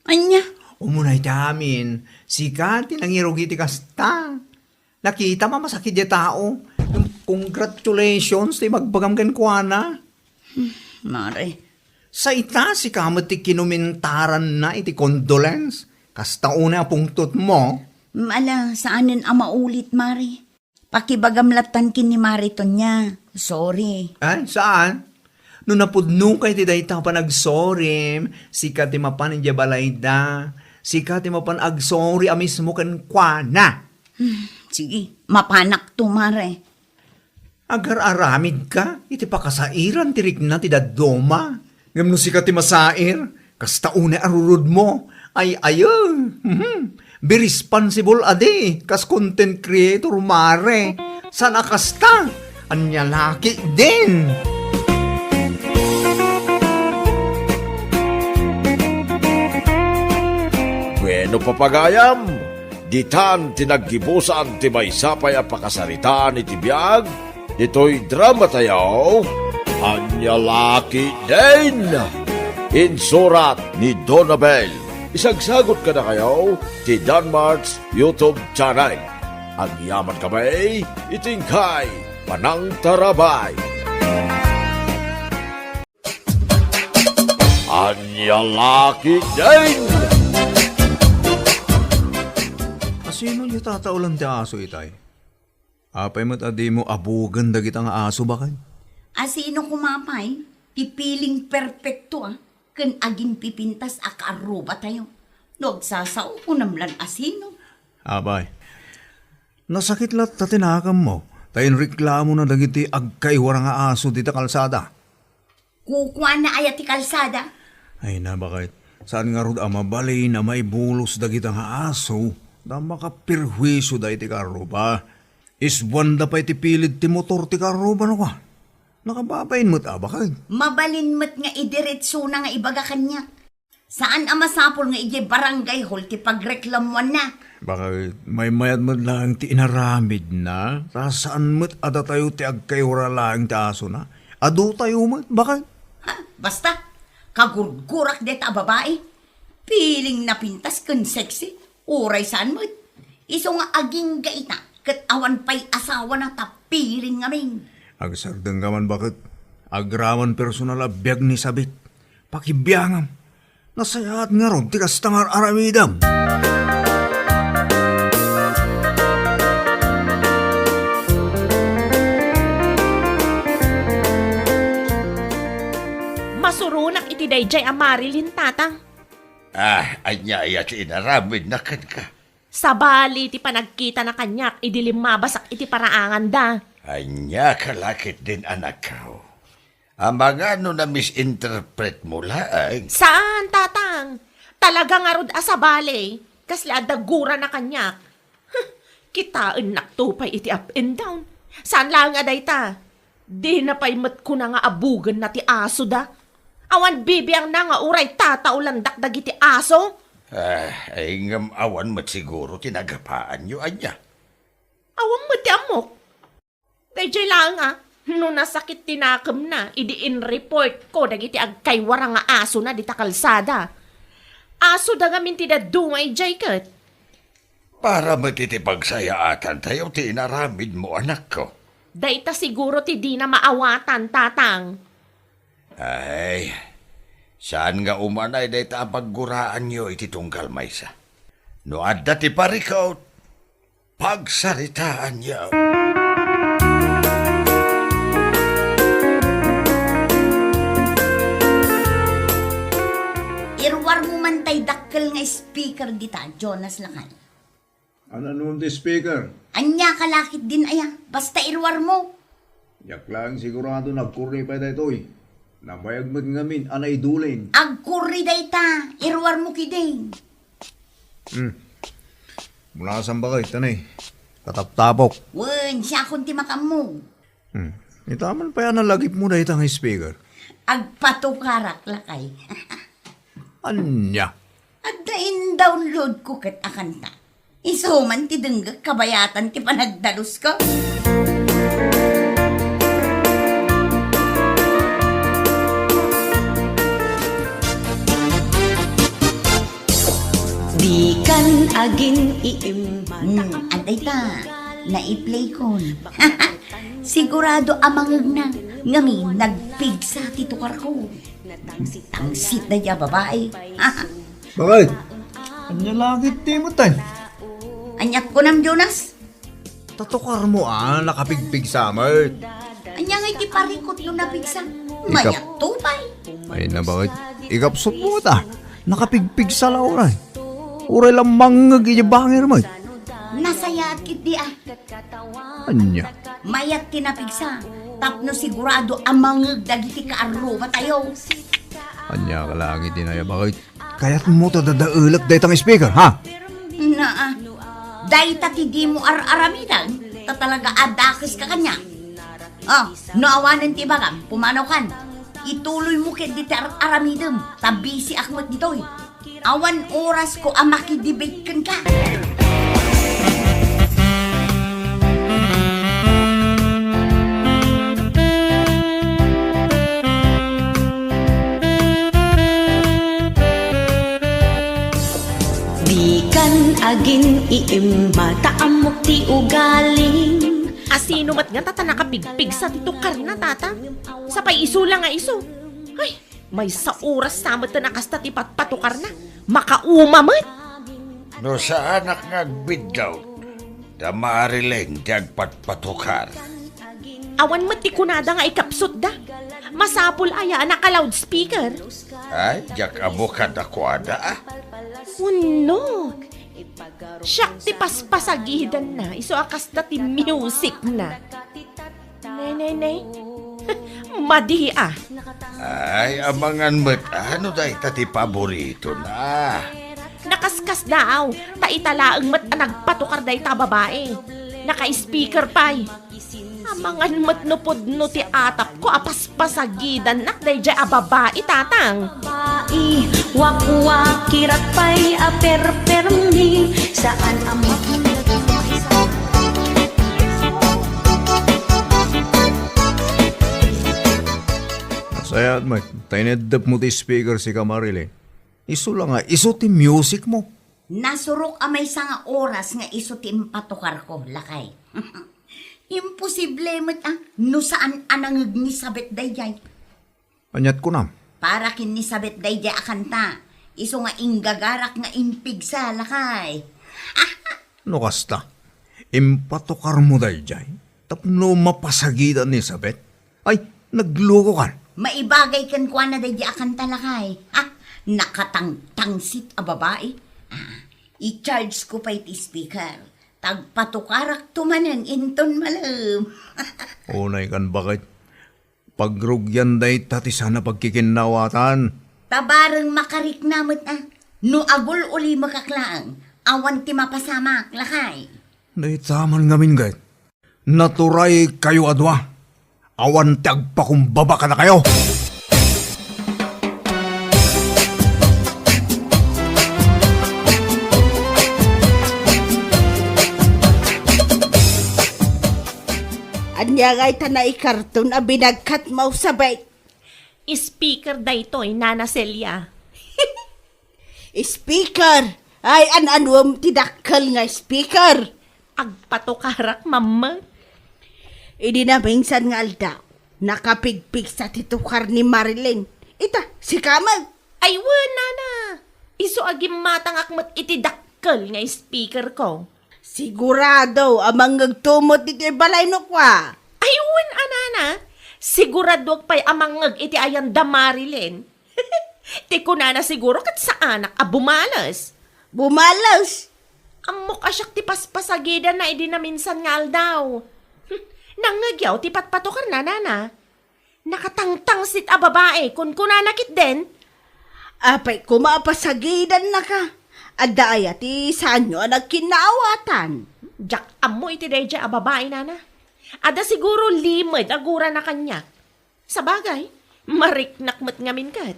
Ania? Umuna iti amin, sika ti nangirugi ti kasta. Nakitam a masakit diay tao. Congratulations ti ibagbagam kenkuana. Hmm, mare. Sa ita, sika met ti kinomentaranna iti condolence. Kasta unay a pungtotmo. Ala, saanen a maulit, mare. Pakibagam lattan ken ni Mare Tonia. Sorry. Ay, saan? No napudnokay ti dayta a panagsorim, sika ti mapan idiay balayda. Sika ti mapan agsori a mismo kenkuana. Hmm, sige, mapanakto, Mare. Agar-aramidka iti pakasairan ti rikna ti dadduma. Ngem no sika ti masair, kasta unay a rurudmo. Ay, ayo. Mhm. Be responsible adi, kas content creator, mare. Saan a kasta? Ania la ketdin? Bueno, papagayam, ditan ti naggibusan ti maysa pay a pakasaritaan iti biag, ditoy drama tayo, Ania la ketdin? Insurat ni Donabel. Isagsagot kadakayo ti Danmart's YouTube channel. Agyaman kami iti inkay panangtarabay. Ania la ketdin? Sino ti tataolan ti aso itay? Apay met a dimo abugen dagita nga aso, baket? A sino koma pay ti piling perpekto a ken agimpipintas a kaarrubatayo? No agsasao, kunam lan a sino. Apay, nasakit latta ti nakemmo, ta inreklamona dagiti agkaiwara nga aso dita kalsada. Kukuana aya ti kalsada? Ay, na, baket. Saan ngarud a mabalin a maibulos dagita nga aso, ta makaperhuisioda iti kaarruba. Isbuanda pay ti pilid ti motor ti kaarruba, no ka? Nakababain met a, baket. Mabalin met nga idiretsona nga ibaga kaniak. Saan a masapul nga idiay barangay hall ti pagreklamuanna. Baket, maymayat met laeng ti inaramidna, ta saan met a datayo ti agkaiwara laeng ti asona. Adotayo met, baket. Ha? Basta, kagurgurak deta a babai. Piling napintas ken sexy. Uray saan met. Isu nga agingga ita, ket awan pay asawana ta piling ngamin. Agsardengka man, baket. Agraman personal a biag ni sabit. Pakibiangam. Nasayaat ngarud ti kasta nga ar-aramidem. Masuronak iti daydiay a Marilyn, Tatang. Ah, ania aya ti inaramidna kenka? Sabali ti panagkitana kaniak idi limmabasak iti paraanganda. Ania ka la ketdin, anakko? Amangan no na-misinterpret mo laeng. Saan, Tatang. Talaga ngarud a sabali. Kasla adda gurana kaniak. Huh, kitaennakto pay iti up and down. Saan laeng a dayta. Dina pay met kuna nga abugenna ti asoda. Awan bibiangna nga uray tataolandak dagiti aso. Ah, ay ngem awan met siguro ti nagapaanyo, ania? Awan met ti ammok. Daydiay laeng a, no nasakit ti nakemna idi inreportko dagiti agkaiwara nga asona dita kalsada. Asoda ngamin ti dadduma idiay ket. Para met iti pagsayaatantayo ti inaramidmo, anakko. Dayta siguro ti dina maawatan, Tatang. Ay, saan nga umanay dayta a pagguraanyo iti tunggal maysa? No adda ti parikut, pagsaritaanyo. Iruarmo man tay dakkel nga speaker dita, Jonas, lakay. Ania ngarud ti speaker? Ania ka la ketdin aya? Basta iruarmo. Diak laeng sigurado nga agkurri pay daytoy. Nabayag met ngamin a naidulin. Agkurri dayta, iruarmo ketdin. Hmm. Munasan, baket, ta ne. Kataptapok. Wen, siakon ti makaammo. Hmm. Ita man pay a nalagipmo dayta nga speaker. Agpatukarak, lakay. Ania? Adda in-download ko ket a kanta. Isu man ti denggek kabayatan ti panagdalusko. Dikan agin-iimma. Hmm, adda ita. Nai-play kon. Sigurado a mangngegna. Ngamin, nagpigsa ti tukarko. Tangsit dayta a babai. Baket? Ania la ketdi met tay? Ania kunam, Jonas? Ta tukarmo a nakapigpigsa met. Ania ngay ti parikut no napigsa? Ikap- Mayatto pay. Ay na, baket? Ikapsutmo ta. Nakapigpigsa la uray. Uray la mangngeg iti bangir met. Nasayaat ketdi a. Ania? Mayat ti napigsa, tapno sigurado a mangngeg dagiti kaarrubatayo. Ania ka laeng iti naya, baket? Kayatmo ta dadaelek dayta nga speaker, ha? Naa, dayta ti dimo ar-aramidan, ta talaga a dakeska kaniak. Ah, no awanen ti ibagam, pumanaw kan. Ituloymo ketdi ti ar-aramidem, ta busy-ak met ditoy. Awan orasko a makidebate kenka. Dikan agin-iimma ta ammok ti ugalim. A sino met nga ta, ta nakapigpigsa ti tukarna, Tatang? Sapay isu la nga isu. Ay, maysa oras sa met a kasta ti patpatukarna. Makauma met. No saanak nga agbiddut, da Marilyn ti agpatpatukar. Awan met ti kunada nga ikapsutda. Masapul aya a naka-loudspeaker? Ay, diak ammo kadakuada, ah. Wenno, siak ti paspasagidanna, isu a kasta ti musicna. Ne, ne, ne. Madi, ah. Ay, amangan met, ano dayta ti paboritona? Nakaskasdaaw, ta ita laeng met a nagpatukar dayta a babai. Naka-speaker pay. Amangan met no pudno ti atapko a paspasagidannak daydiay a babai, tatang. Bai, wakwaki, rakpay a perpermi, saan a makinig. Nasayaat met, ta ineddepmo ti speaker, sika, Marilyn. Isu la nga, isu ti music mo. Nasurok a maysa nga oras nga isu ti impatukarko, lakay. Imposible met, ah, no saan a nangngeg ni Sabet daydiay. Ania't kunam? Para ken ni Sabet daydiay a kanta, isu nga inggagarak nga impigsa, lakay. No kasta, impatukarmo daydiay tapno mapasagidan ni Sabet? Ay, naglukokan. Maibagay kenkuana daydiay a kanta, lakay. Ha? Nakatangtangsit a babai. Ah, i-charge ko pay ti speaker. Tagpatukarakto manen inton malem. Unay kan, baket. Pagrugian dayta ti saan a pagkikinnawatan. Ta bareng makarikna met, ah. No agul-ulimekak laeng, awan ti mapasamak, lakay. Dayta man ngamin, ket naturaykayo a dua. Awan ti agpakumbaba kadakayo. Ania ngay ta naikarton a binagkat, Mau Sabet? Speaker daytoy, Nana Celia. Speaker? Ay, an-anuem ti dakkel nga speaker? Agpatukarak, mamma. Idi naminsan nga aldaw, nakapigpigsa ti tukar ni Marilyn. Ita, sika met. Ay, wen, nana. Isu a gimmatangak met iti dakkel nga speaker ko. Sigurado a mangngegto met iti balay no kua? Ay, wen a, nana. Siguradoak pay a mangngeg iti ayan da Marilyn. Ti kunana siguro ket saanak a bumales. Bumales? Ammok a siak ti paspasagidanna idi naminsan nga aldaw. Nangngegyo ti patpatukarna, nana. Nakatangtangsit a babai, kunkunana ketdin. Apay koma a pasagidannaka. Adda aya ti saanyo a nagkinnaawatan? Diak ammo iti daydiay a babai, nana. Adda siguro limed a gurana kaniak. Sabagay, mariknak met ngamin ket.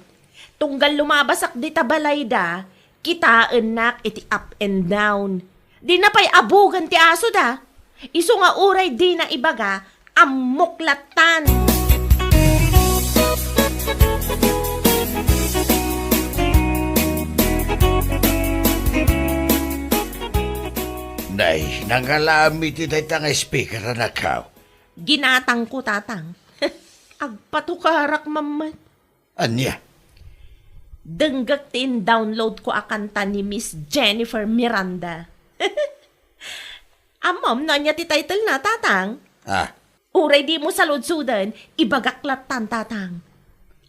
Tunggal lumabasak dita balayda, kitaennak iti up and down. Dina pay abugen ti asoda. Isu nga uray dina ibaga, ammok lattan. Nay, nangalami ti dayta nga speaker, anakko. Ginatangko, tatang. Agpatukarak mammet. Ania? Denggek ti in-download ko a kanta ni Miss Jennifer Miranda. Ammom no ania ti title na, tatang? Ah. Uray dimo saludsoden, ibagak lattan, tatang.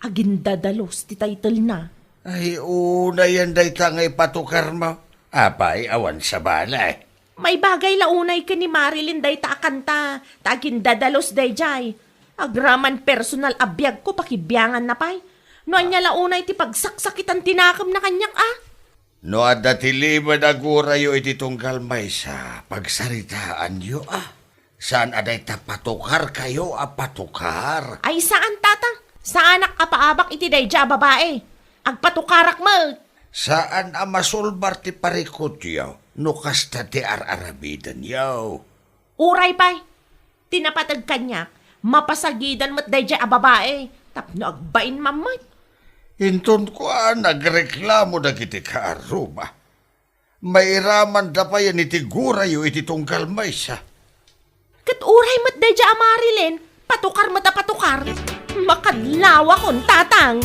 Agindadalus ti title na. Ay, unayen dayta nga ipatukarmo. Apay, awan sabali. Maibagay la unay ken ni Marilyn dayta a kanta, ta agindadalus daydiay. Agraman personal a biagko, pakibianganna pay. No ania la unay ti pagsaksakitan ti nakemna kaniak, a? No adda ti limed a gurayo iti tunggal maysa, pagsaritaanyo, a. Saan a dayta patukarkayo a patukar? Ay, saan, tatang. Saanak a paabak iti daydiay a babai. Agpatukarak met. Saan a masulbar ti parikutyo no kasta ti ar-aramidenyo. Uray pay, ti napateg kaniak, mapasagidan met daydiay a babai tapno agbain mammet. Inton kua, nagreklamo dagiti kaarruma. Mairamanda payen iti gurayo iti tunggal maysa. Ket uray met daydiay a Marilyn, patukar met a patukar. Makadlawakon, tatang.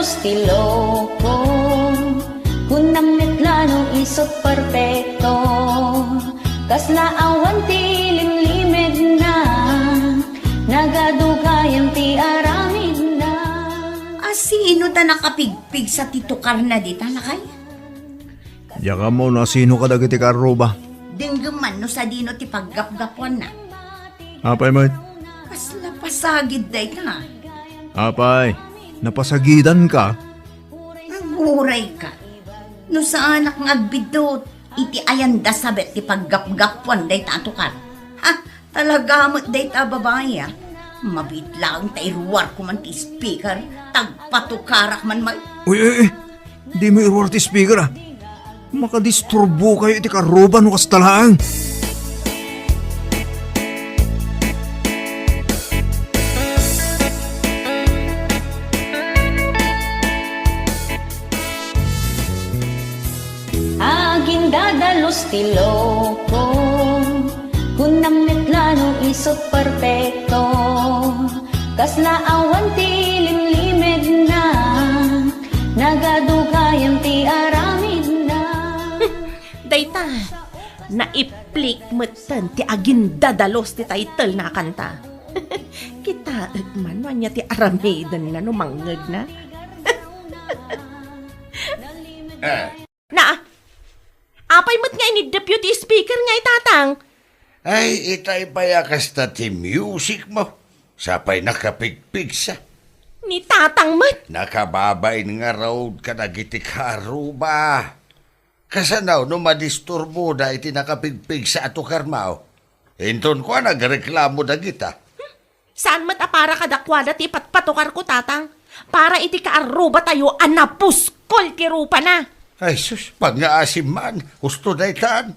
Ti loko, kunam met la no isut' perfecto. Kasla awan ti limlimedna, nagadu gayam ti aramidna. A, sino ta nakapigpigsa ti tukarna dita, lakay? Diak ammo no asino kadagiti kaarruba. Denggem man no sadino ti paggapgapuanna. Apay met? Kasla pasagid dayta. Apay, napasagidanka? Agurayka. No saanak nga agbiddut, iti ayan da sabet ti paggapgapuan dayta a tukar. Ha? Talaga met dayta a babai, a. Mabiit laeng ta iruarko man ti speaker, ta agpatukarak man met. Uy, uy, uy! Dimo iruar ti speaker, a. Makadisturbokayo iti kaarruba no kasta laeng. Agindadalus ti loko, kunam met la no isut' perfecto. Kasla awan ti limlimedna, nagadu gayam ti aramidna. Dayta, naiplik metten ti agindadalus ti title na kanta. Kitaek man no ania ti aramidenna no mangngegna. Eh. Na, apay met nga iniddepyo ti speaker nga itatang? Ay, itay pay a kasta ti music mo. Sapay nakapigpigsa. Ni tatang met. Nakababain ngarud kadagiti kaarruba. Kasano no madisturboda iti nakapigpigsa a tukarmo? Inton kuan, agreklamo dagita. Saan met a para kadakuada ti ipatpatukarko, tatang. Para iti kaarrubatayo a napuskol ti rupana. Ay sus, pagngaasim man, husto daytan.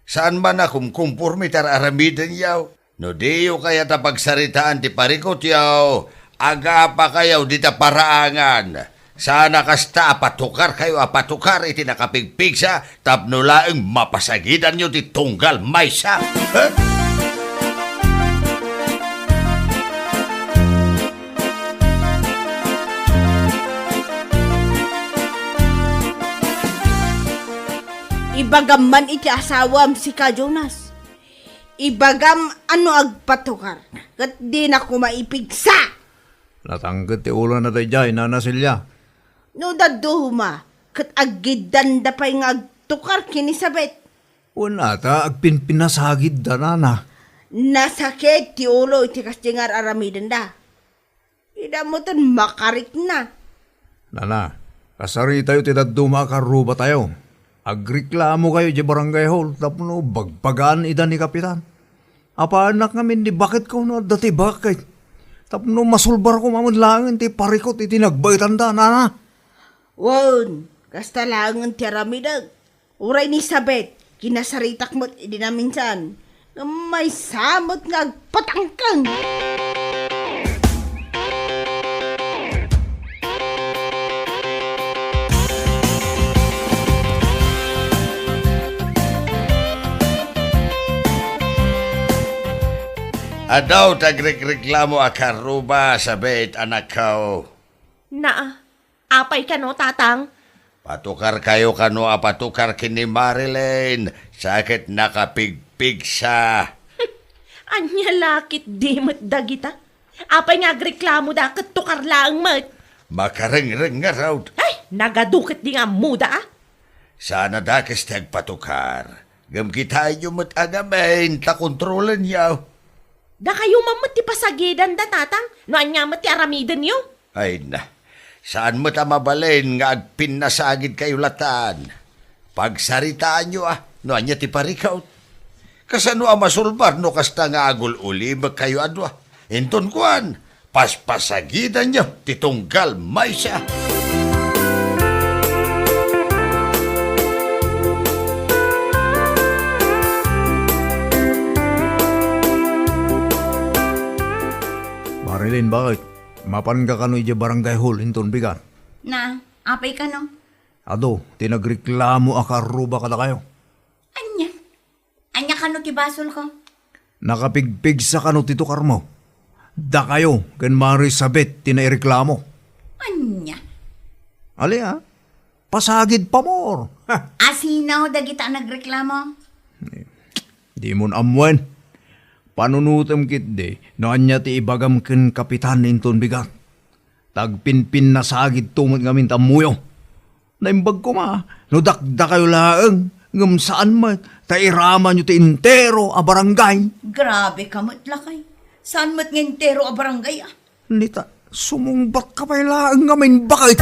Saan man a kumkumpormi ti ar-aramidenyo. No diyo kayat a pagsaritaan ti parikutyo, agapakayo dita paraangan. Saan a kasta a patukarkayo a patukar iti nakapigpigsa tapno laeng mapasagidanyo ti tunggal maysa. Eh? Ibagam man iti asawam, sika, Jonas. Ibagam a no agpatukar, ket dina koma ipigsa. Natangked ti ulona daydiay, Nana Celia. No dadduma, ket aggiddanda pay nga agtukar ken ni Sabet. Wen ata, agpinpinasagidda, Nana. Nasakit ti ulo iti kasdi nga ar-aramidenda. Ida metten makarikna. Nana, kasaritayo ti dadduma a karrubatayo. Agreklamokayo idiay barangay hall tapno bagbagaan ida ni Kapitan. Apanak ngamin ni baketko no adda ti bakit. Tapno masulbarko man laengen ti parikut iti nagbaetanda, Nana. Wen, kasta laengen ti aramidek. Uray ni Sabet, kinasaritak met idi naminsan. Ngem maysa met nga agpatangkeng. Adu ti agrekreklamo a karruba, Sabet, anakko. Naa, apay kano, Tatang? Patukarkayo kano a patukar ken ni Marilyn, sa ket nakapigpigsa. Ania la ketdi met dagita? Apay nga agreklamoda ket tukar laeng met? Makarengreng ngarud. Ay, nagadu ketdi nga ammoda, a. Saan a dakes ti agpatukar. Ngem kitaenyo met a ngamin ta kontrolenyo. Dakayo man met ti pasagidanda, Tatang, no ania met ti aramidenyo. Ay na, saan met a mabalin nga agpinnasagidkayo latan. Pagsaritaanyo a no ania ti parikut. Kasano a masulbar no kasta nga agul-ulimekkayo a dua? Inton kuan, paspasagidanyo ti tunggal maysa. Marilyn, bakit? Mapanka kano idiay barangay hall inton bigat? Na, apay kano? Adu ti nagreklamo a karruba kadakayo. Ania? Ania kano ti basolko? Nakapigpigsa kano ti tukarmo? Dakayo ken Mari Sabet ti naireklamo. Ania? Ali, a? Pasagid pamor. Asino dagita a nagreklamo? Dimon ammoen. Panunotem ketdi no ania ti ibagam ken Kapitan inton bigat. Ta agpinpinnasagidto met ngamin ta ammoyo. Naimbag koma no dakdakayo laeng, ngem saan met ta iramanyo ti entero a barangay. Grabe ka met, lakay. Saan met nga entero a barangay, a? Nita, sumungbat ka pay laeng ngamin, bakit?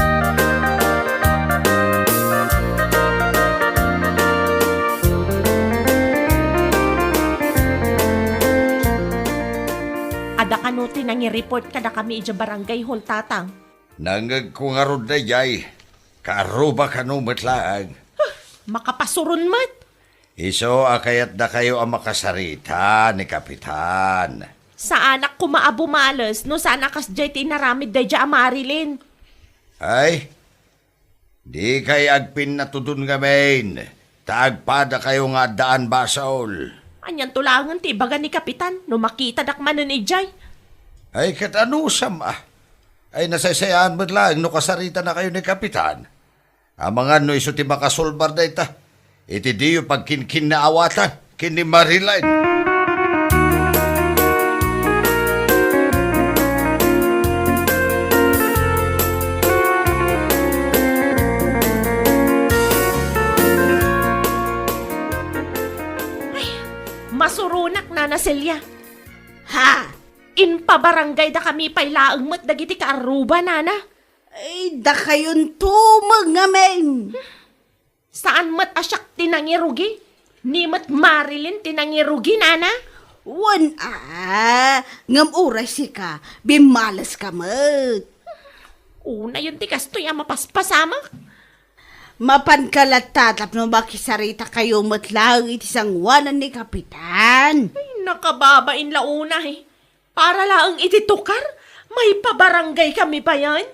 Adda kano ti nangi-report kadakami idiay barangay hall, Tatang? Nangngegko ngarud daydiay. Kaarruba kano met laeng. Makapasuron met. Isu a kayatdakayo a makasarita ni Kapitan. Saanak koma a bumales no saan a kasdiay ti inaramid daydiay a Marilyn. Ay, dikay agpinnatudon ngamin, ta agpadakayo nga addaan basol. Anianto laengen ti ibaga ni Kapitan no makitadak manen idiay? Ay, ket anusam a? Ay, nasaysayaan met laeng no kasaritanakayo ni Kapitan. Amangan no isu ti makasolbar dayta iti diyo pagkinkinnaawatan ken ni Marilyn. Ay, masuronak, Nana Celia. Ha? Impabarangaydakami pay laeng met dagiti kaarruba, Nana. Ay, dakayonto met ngamin. Saan met a siak ti nangirugi? Ni met Marilyn ti nangirugi, Nana? Wen a, ngem uray sika, bimmaleska met. Unayen ti kastoy a mapaspasamak. Mapanka latta tapno makisaritakayo met laeng iti sangoanan ni Kapitan. Ay, nakababain la unay. Para laeng iti tukar, maipabarangaykami payen?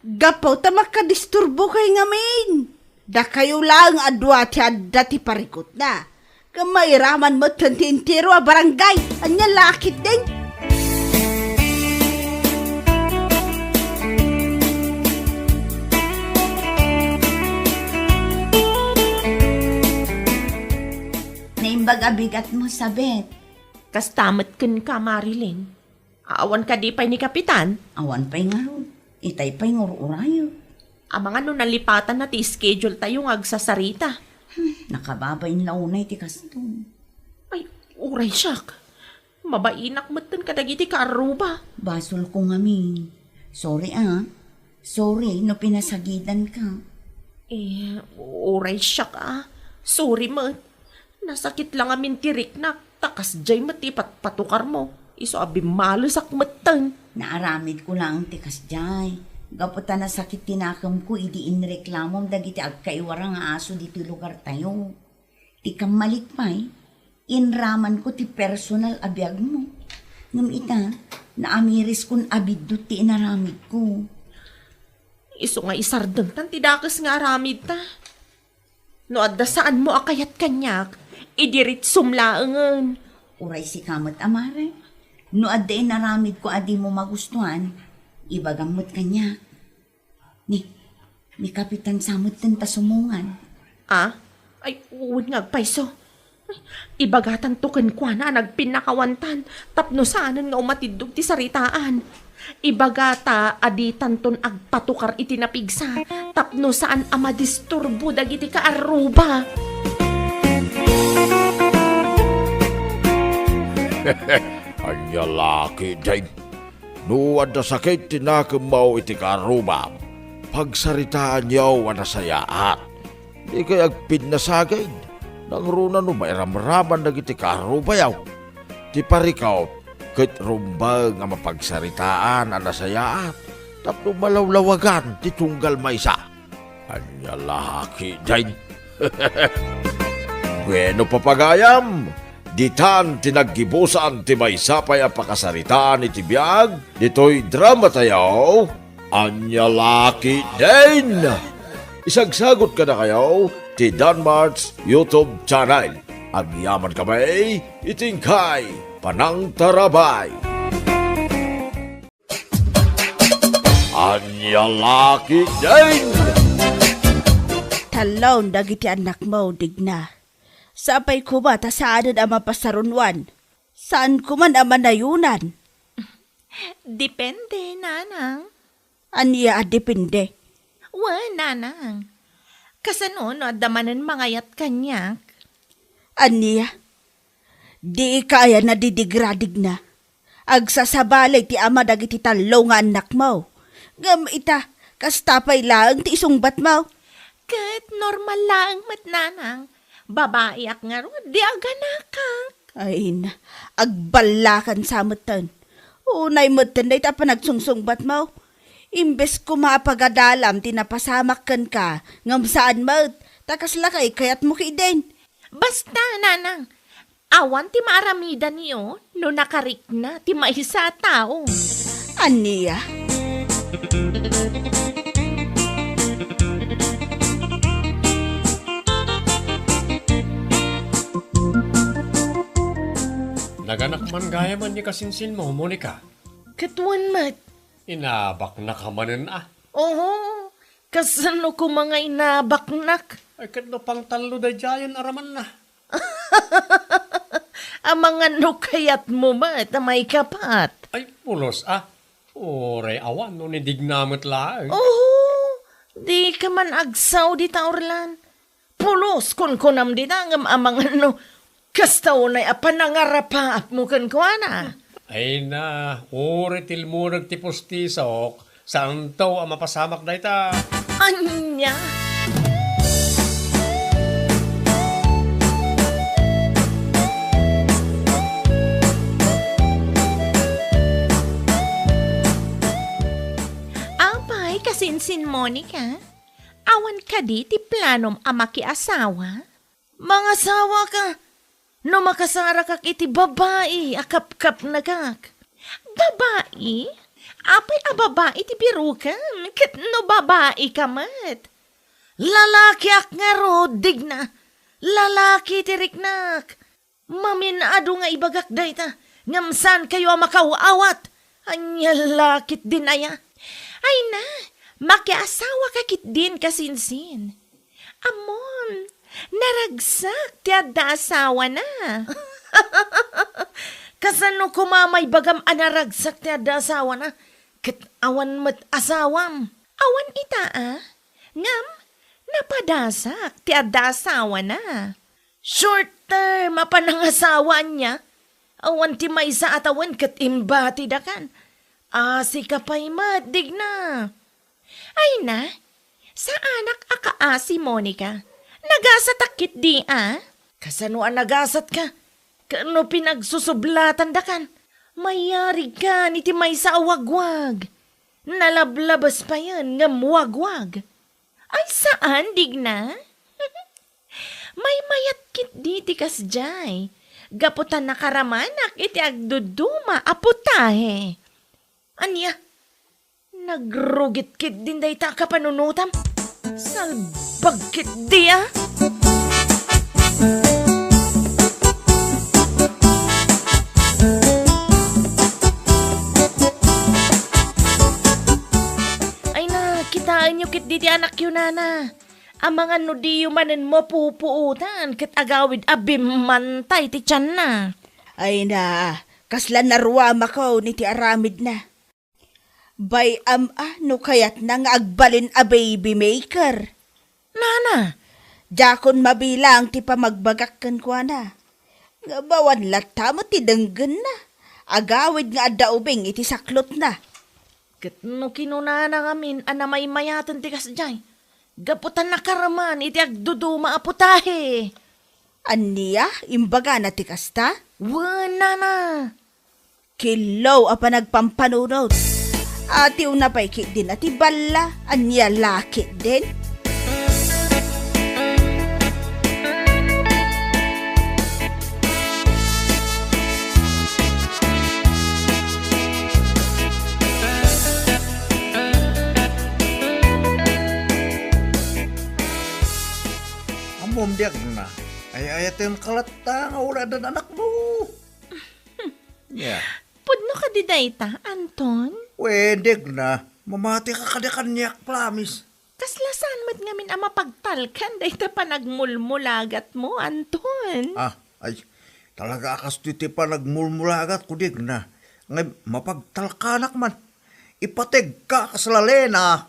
Gapu ta makadisturbokay ngamin. Dakayo laeng a dua ti adda ti parikutna. Ngem mairaman metten ti entero a barangay. Ania la ketdin? Naimbag a bigatmo, Sabet. Kasta met kenka, Marilyn. Awan kadi pay ni Kapitan? Awan pay ngarud. Itay pay nga ur-urayek. Amangan no nalipatanna ti schedule tayo nga agsasarita. Hmm, nakababain la unay ti kaston. Ay, uray siak. Mabainak metten kadagiti kaarruba. Basolko ngamin. Sorry, a. Sorry no pinasagidanka. Eh, uray siak, a. Sorry met. Nasakit la ngamin ti riknak, ta kasdiay met ti patpatukarmo. Isu a bimmalesak metten. Naaramidko laeng ti kasdiay. Gapu ta nasakit ti nakemko idi inreklamom dagiti agkaiwara nga aso ditoy lugartayo. Ti kammalik pay, inramanko ti personal a biagmo. Ngem ita, naamiriskon a biddut ti inaramidko. Isu nga isardengtan ti dakes nga aramidta. No adda saanmo a kayat kaniak, idiritsom laengen. Uray sika met, a mare. No adda inaramidko a dimo magustuan, ibagam met kaniak. Ni, ni Kapitan sa metten ta sumungan. A? Ay, wen nga agpayso. Ay, ibagatanto kenkuana a nagpinnakawantan tapno saanen nga umatiddog ti saritaan. Ibagata a ditanton agpatukar iti napigsa tapno saan a madisturbo dagiti kaarruba. Ania la ketdin? No adda sakit ti nakemmo iti kaarrubam, pagsaritaanyo a nasayaat. Dikay agpinnasagid, nangruna no mairamraman dagiti kaarrubayo. Ti parikut ket rumbeng a mapagsaritaan a nasayaat tapno malawlawagan ti tunggal maysa. Ania la ketdin? Bueno, papagayam, ditan ti naggibusan ti maysa pay a pakasaritaan iti biag ditoy dramatayo, Ania la ketdin. Isagsagut kadakayo ti Danmart's YouTube channel. Agyamankami iti inkay panangtarabay. Ania la ketdin! tallon dagiti annakmo, Digna. Sapay koma ta saanen a mapasarunwan. Saan koman a manayonan. Depende, nanang. Ania a depende? Wen, nanang. Kasano no adda manen mangayat kaniak? Ania? Dika aya nadidigra, Digna? Agsasabali ti ama dagiti tallo nga annakmo. Ngem ita, kasta pay laeng ti isungbatmo. Ket normal laeng met, nanang. Babaiak ngarud, di aganakak. Ay na, agballakan sa metten. Unay metten dayta a panagsungsungbatmo. Imbes koma a pagadalam ti napasamak kenka, ngem saan met, ta kasla kay kayatmo ketdin. Basta, nanang, awan ti maaramidanyo no nakarikna ti maysa a tao. Ania? Naganak man gayamen ni kasinsinmo, Monica. Ket wen met. Inabaknaka manen a. Oho, kasano koma nga inabaknak? Ay, ket no pangtallo daydiayen a ramanna. Amangan no kayatmo met a maikapat. Ay, pulos a. Uray awan no ni Digna met laeng. Oho, dika man agsao dita, Orlan. Pulos, kunkunam dita, ngem amangan no kasta unay a panangarapaapmo kenkuana. Ay na, uray tilmureg ti pustisok, saanto a mapasamak dayta. Ania? Apay, kasinsin Monica? Awan kadi ti planom a makiasawa? Mangasawaka no makasarakak iti babai a kapkapnekak. Babai? Apay a babai ti birokem? Ket no babaika met? Lalakiak ngarud, Digna. Lalaki ti riknak. Mamin-adu nga ibagak dayta, ngem saankayo a makaw-awat. Ania la ketdin aya? Ay na, makiasawaka ketdin, kasinsin. Ammom, naragsak ti adda asawana. Kasano koma maibagam a naragsak ti adda asawana? Ket awan met asawam. Awan ita a? Ngem, napadasak ti adda asawana. Short term a panangasawa ania? Awan ti maysa a tawen ket imbatidakan. Asika pay met, Digna. Ay na, saanak a kaasi, Monica. Nagasatak ketdi a? Kasano a nagasatka? Ket no pinagsusublatandakan, mayarigkan iti maysa a wagwag. Nalablabes payen ngem wagwag. Ay, saan, Digna? Maymayat ketdi ti kasdiay. Gapu ta nakaramanak iti agduduma a putahe. Ania? Nagrugit ketdin dayta a kapanunotam. Salbag ketdi a. Ay na, kitaenyo ketdi ti anakyo, nana. Amangan no diyo manen mapupuotan ket agawid a bimmantay ti tianna. Ay na, kasla naruamako iti aramidna. Bay-am a no kayatna nga agbalin a baby maker. Nana, diakon mabilang ti pamagbagak kenkuana. Ngem awan latta met ti denggenna. Agawid nga adda ubing iti saklotna. Ket no kinunana ngamin a namaymayaten ti kasdiay, gapu ta nakaraman iti agduduma a putahe. Ania, imbagana ti kasta? Wen, nana. Killo a panagpampanunot. Atiwna pay ketdin a ti balla, ania la ketdin? Ammom, Digna, ay-ayatenka latta nga uray addan anakmo. Yeah. Pudno kadi dayta, Anton? Wen, Digna, mamatika kadi kaniak, promise. Kasla saan ngamin a mapagtalkan dayta panagmulmulagatmo, Anton. Ah, ay, talaga a kastoy ti panagmulmulagatko, Digna. Ngem mapagtalkanak man. Ipategka kas lalena.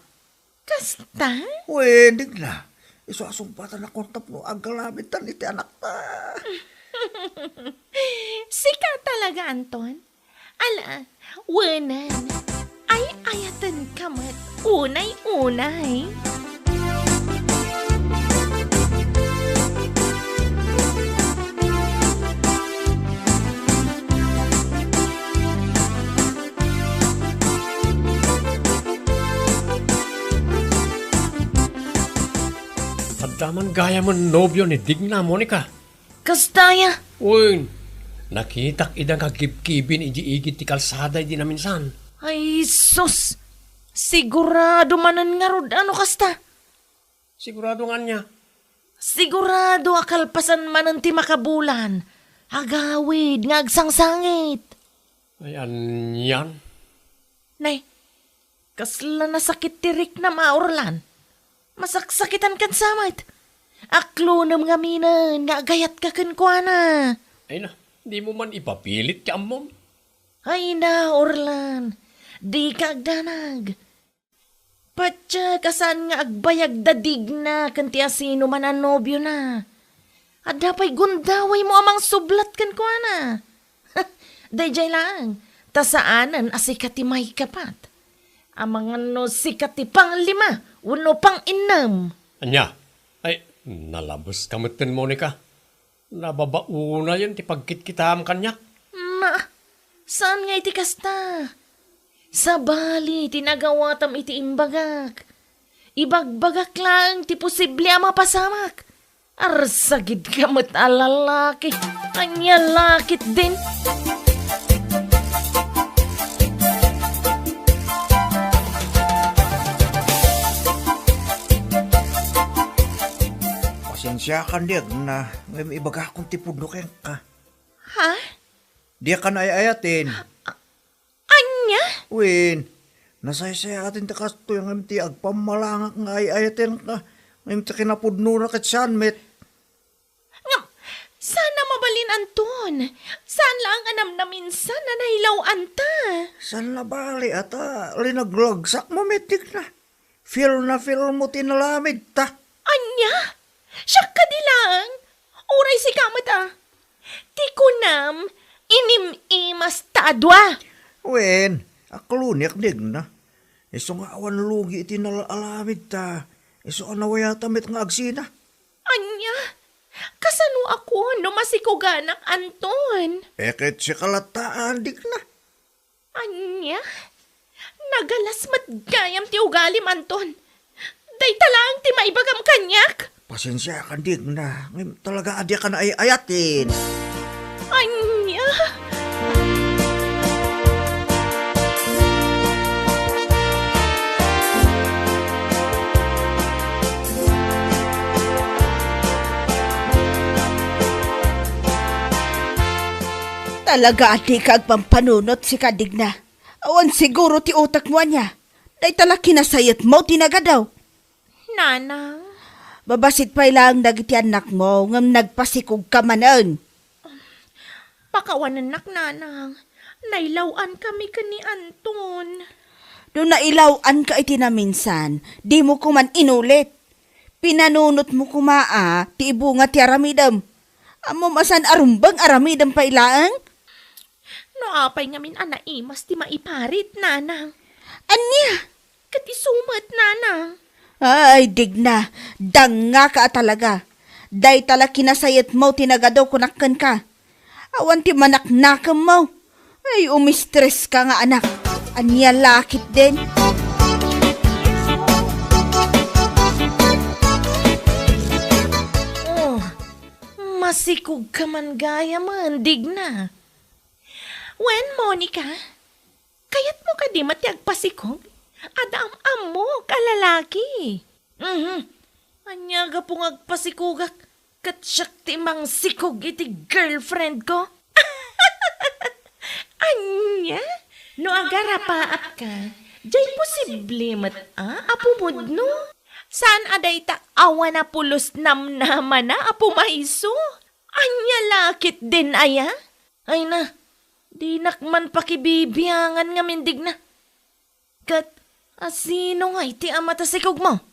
Kasta? Wen, Digna. Isu a sungbatanakon tapno aggalamidtan iti anakta. Sika talaga, Anton? Ala, wenen. Ay-ayatenka met unay-unay. Adda man gayamen nobio ni Digna, Monica. Kasta aya? Wen, nakitak ida nga gibgibin idiay igid ti kalsada idi naminsan. Ay, sus! Sigurado manen ngarud a no kasta. Sigurado nga ania? Sigurado a kalpasan manen ti makabulan. Agawid nga agsangsangit. Ay, anian? Nay, kasla nasakit ti riknam a, Orlan. Masaksakitan ken sa met. Aklonem ngaminen nga agayatka kenkuana. Ay na, dimo man ipapilit ti ammom. Ay na, Orlan. Dika agdanag. Patiek a saan nga agbayag da Digna ken ti asinoman a nobiona. Adda pay gundawaymo a mangsublat kenkuana. Daydiay laeng, ta saanen a sika ti maikapat. Amangan no sika ti panglima wenno panginnem. Ania? Ay, nalabeska metten, Monica. Nababaonayen ti pagkitkitaam kaniak. Ma, saan nga iti kasta? Sabali ti nagawatam iti imbagak. Ibagbagak laeng ti posible a mapasamak. Arsagidka met a lalaki. Ania la ketdin? Pasensiakan, Digna, ngem ibagakon ti pudno kenka. Ha? Diak ay-ayaten. Ania? Wen, nasaysayaat ti kastoy ngem ti agpammalangak nga ay-ayatenka, ngem ti kinapudnona ket saan met. Ngem, saan a mabalin, Anton. Saan laeng a namnaminsan a nailaw-anta. Saan a bali a ta linaglagsak mo met, Digna. Feel na feel mo ti nalamidta. Ania? Siak kadi laeng? Uray sika met a. Ti kunam, inim-imas ta a dua. Wen, akloniak, Digna. Isu nga awan lugi iti nalalamidta. Isu a nawayata met nga agsina. Ania? Kasano a kuan no masikuganak, Anton? E ket sika latta, Digna. Ania? Nagalas met gayam ti ugalim, Anton. Dayta laeng ti maibagam kaniak. Pasensiakan, Digna. Ngem talaga a diak ay-ayaten. Ania? Talaga a dika agpampanunot, sika, Digna. Awan siguro ti utekmo ania. Dayta la kinasayetmo ti nagadu. Nanang. Babasit pay laeng dagiti annakmo, ngem nagpasikogka manen. Pakawanennak, Nanang. Nailaw-ankami ken ni Anton. No nailaw-anka iti naminsan, dimo koman inulit. Pinanunotmo koma a ti ibunga ti aramidem. Ammom a saan a rumbeng aramidem pay laeng? No apay ngamin a naimas ti maiparit, Nanang. Ania? Ket isu met, Nanang. Ay, Digna, dangngaka a talaga. Dayta la kinasayetmo ti nagadu kunak kenka. Awan ti manaknakemmo. Ay, umistreska nga anak. Ania la ketdin? Oh, masikogka man gayamen, Digna. Wen, Monica, kayatmo kadi met ti agpasikog? Adda am-ammok a lalaki. Mhm. Ania gapu nga agpasikogak ket siak ti mangsikog iti girlfriend ko? Ania? No agarapaapka, diay posible met a, a pumudno? Saan a dayta awan a pulos namnamana a pumayso? Ania la ketdin aya? Ay na, dinak man pakibibiangan ngamin, Digna. Ket asino ngay ti ama ta sikogmo?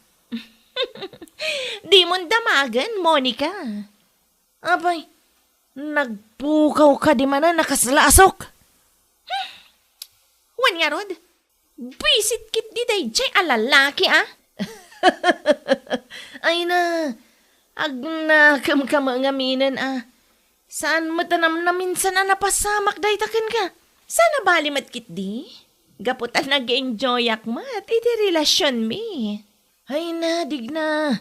Dimon damagen, Monica. Apay, nagpukaw kadi manen a kasla a sok? Wen ngarud, buisit ketdi daydiay a lalaki, a? Ay na, agnakemka met ngaminen, a. Saan met a namnaminsan a napasamak dayta kenka. Saan a bali met ketdi? Gapu ta nag-enjoyak met iti relasionmi. Ay na, Digna.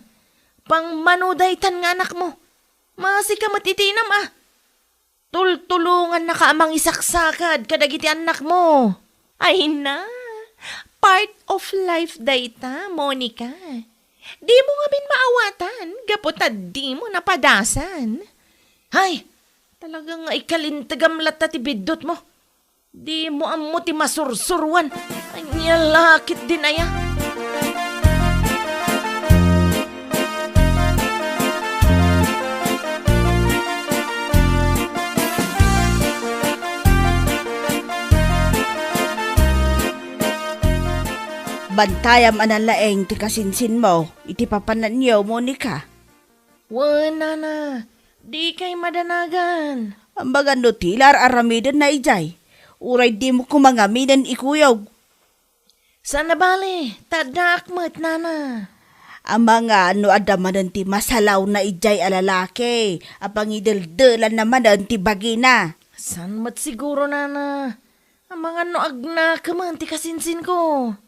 Pangmano daytan nga anakmo. Maasika met iti inam, a. Tultulongannaka a mangisaksakad kadagiti annakmo. Ay na, part of life dayta, Monica. Dimo ngamin maawatan gapu ta dimo napadasan. Hay, talaga nga ikalintegam latta ti biddutmo. Dimo ammo ti masursuruan. Ania la ketdin aya? Bantayam a nalaing ti kasinsinmo iti papananyo, Monica. Wen, nana, dikay madanagan. Amangan no ti la ar-aramidenna idiay, uray dimo koma ngaminen ikuyog. Saan a bale, ta addaak met, nana. Amangan no adda manen ti masalawna idiay a lalaki a pangideldelanna manen ti bagina. Saan met siguro, nana. Amangan no agnakemen ti kasinsinko.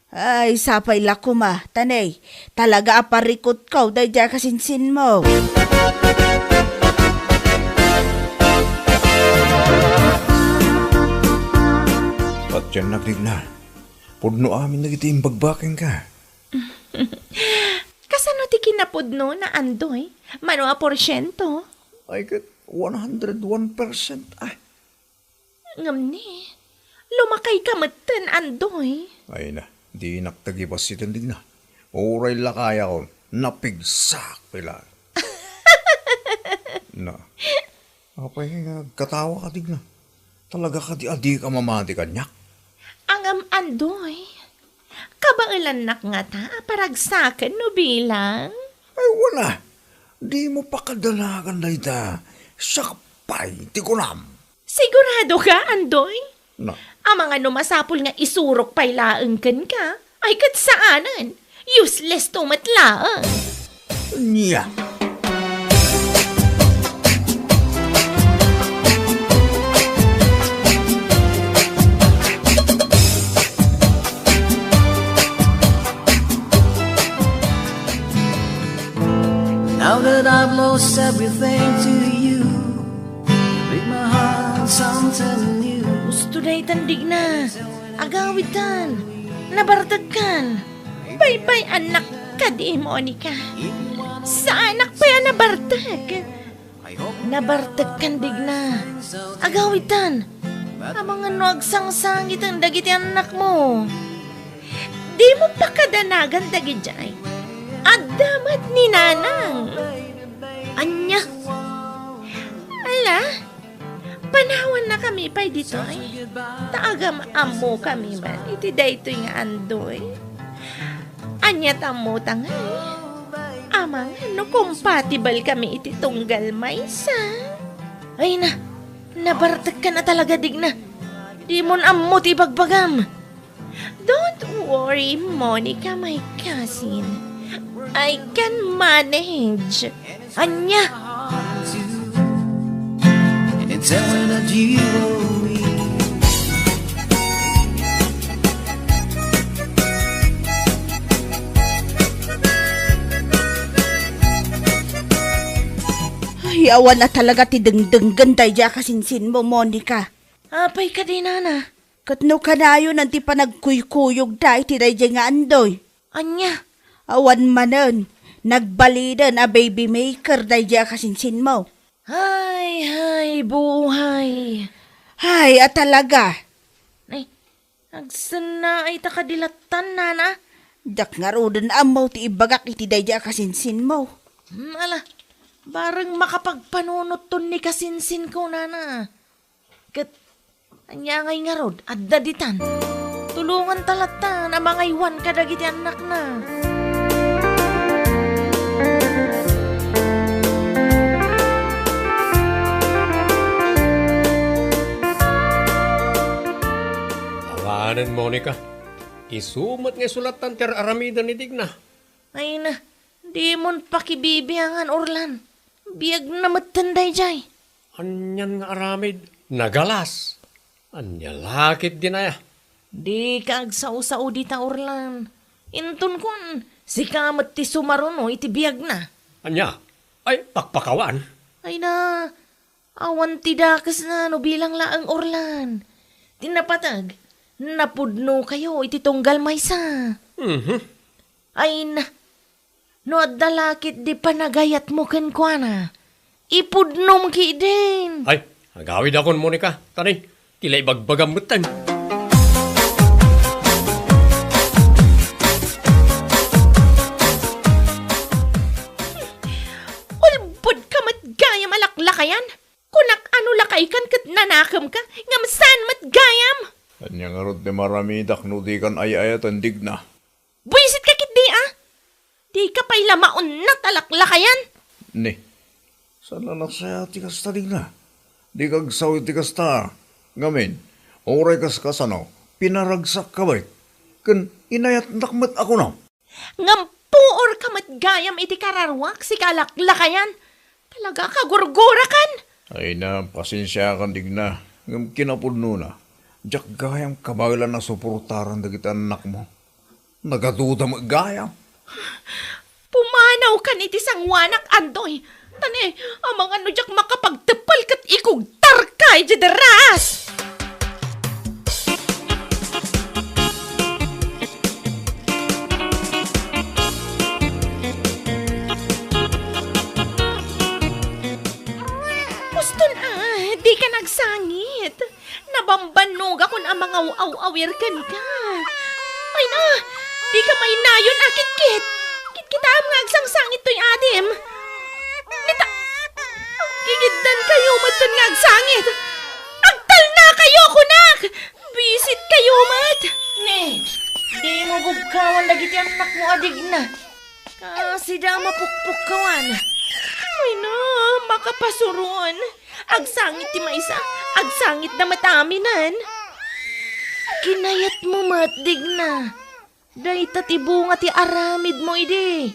Ay, sapay la koma, ta ne, talaga a parikutko daydiay a kasinsinmo. Patiennak, Digna. Pudno amin dagiti imbagbaga kenka. Kasano ti kinapudnona, Andoy? Mano a porsiento? Ay, ket one hundred one percent. Ay, Ngem ni, lumakayka metten, Andoy. Ay na, dinak ta gibassiten, Digna. Uray lakayakon, napigsak pay laeng. Na, apay nga agkatawaka, Digna? Talaga kadi a dika mamati kaniak? Ngem, Andoy, kabaelannak ngata a paragsaken no bilang? Ay, wala. Dimo pakadanagan dayta. Siak pay ti kunam. Sigurado ka, Andoy? Na. Amangan no masapul nga isurok pay laeng kenka? Ay, ket saanen. Useless to met laeng. Nia. Now that I've lost everything to you, break my heart something new. Usto daytan, Digna. Agawidtan. Nabartekkan. Baybay-annak kadi, Monica. Saanak pay a nabartek. Nabartekkan, Digna. Agawidtan. Amangan no agsangsangiten dagiti annakmo. Dimo pakadanagan dagidiay. Adda met ni Nanang. Ania? Ala, panawannakami pay ditoy. Ta agam-ammokami man iti daytoy nga Andoy. Ania ta ammota ngay? Amangan no compatible kami iti tunggal maysa. Ay na, nabartekkan a talaga, Digna. Dimon ammo ti ibagbagam. Don't worry, Monica, my cousin. I can manage. Ania? And tell her that you owe me. Ay, awan a talaga ti dengdenggen daydiay a kasinsinmo, Monica. Apay kadi, Nana? Ket no kanayonan ti panagkuykuyogda iti daydiay nga Andoy? Ania? Awan manen, nagbalinen a baby maker daydiay a kasinsinmo. Hay, hay, buhay. Hay, a talaga. Ay, agsennaay ta kadi lattan, Nana. Diak ngaruden ammo ti ibagak iti daydi a kasinsinmo. Hmm, ala, bareng makapagpanunotton ni kasinsin kunana. Ket ania ngay ngarud, adda ditan. Tulonganta lattan a mangaywan kadagiti annakna. Awanen, Monica. Isu met nga isu lattan ti ar-aramiden ni Digna. Ay na, dimon pakibibiangan, Orlan. Biagna metten daydiay. Anian nga aramid? Nagalas. Ania la ketdin aya? Dika agsao-sao dita, Orlan. Inton kuan, sika met ti sumaruno iti biagna. Ania? Ay, pakpakawan? Ay na, awan ti dakesna no bilang laeng, Orlan. Ti napateg, napudnokayo iti tunggal maysa. Mhm. Ay na, no adda la ketdi panagayatmo kenkuana, ipudnom ketdin. Ay, agawidakon, Monica. Tani, ti la ibagbagam metten. Ulbodka met gayam a laklakayan. Kunak a no lakaykan ket nanakemka, ngem saan met gayam. Ania ngarud ti maramidak no dikan ay-ayaten, Digna? Buisitka ketdi a! Dika pay la maunnat a laklakayan! Ni, saan la naksaya ti kasta, Digna? Dika agsao iti kasta. Ngamin, uray kas kasano, pinaragsakka met. Ken inayatnak met a kunam. Ngem puorka met gayam iti kararuak, sika a laklakayan. Talaga a kagurgurakan! Ay na, pasensiakan, Digna. Ngem kinapudnona, diak gayam kabaelan a suportaran dagiti annakmo. Nagaduda met gayam. Pumanawkan iti sangoanak, Andoy. Tani, amangan no diak makapagteppel ket ikugtarka idiay derraas. Kuston a, dika nagsangit. Nabambannogakon a mangaw-aw-awir kenka. Ay na, dika mainayon a kitkit. Kitkitaem nga agsangsangit toy adim. Nita, aggigiddankayo metten nga agsangit. Agtalnakayo, kunak! Buisitkayo met! Ni, dimo bugkawan dagiti annakmo a Digna. Kasida a mapukpukkawan. Ay na, makapasuron. Agsangit ti maysa, agsangitda met aminen. Kinayatmo met, Digna. Dayta ti bunga ti aramidmo idi.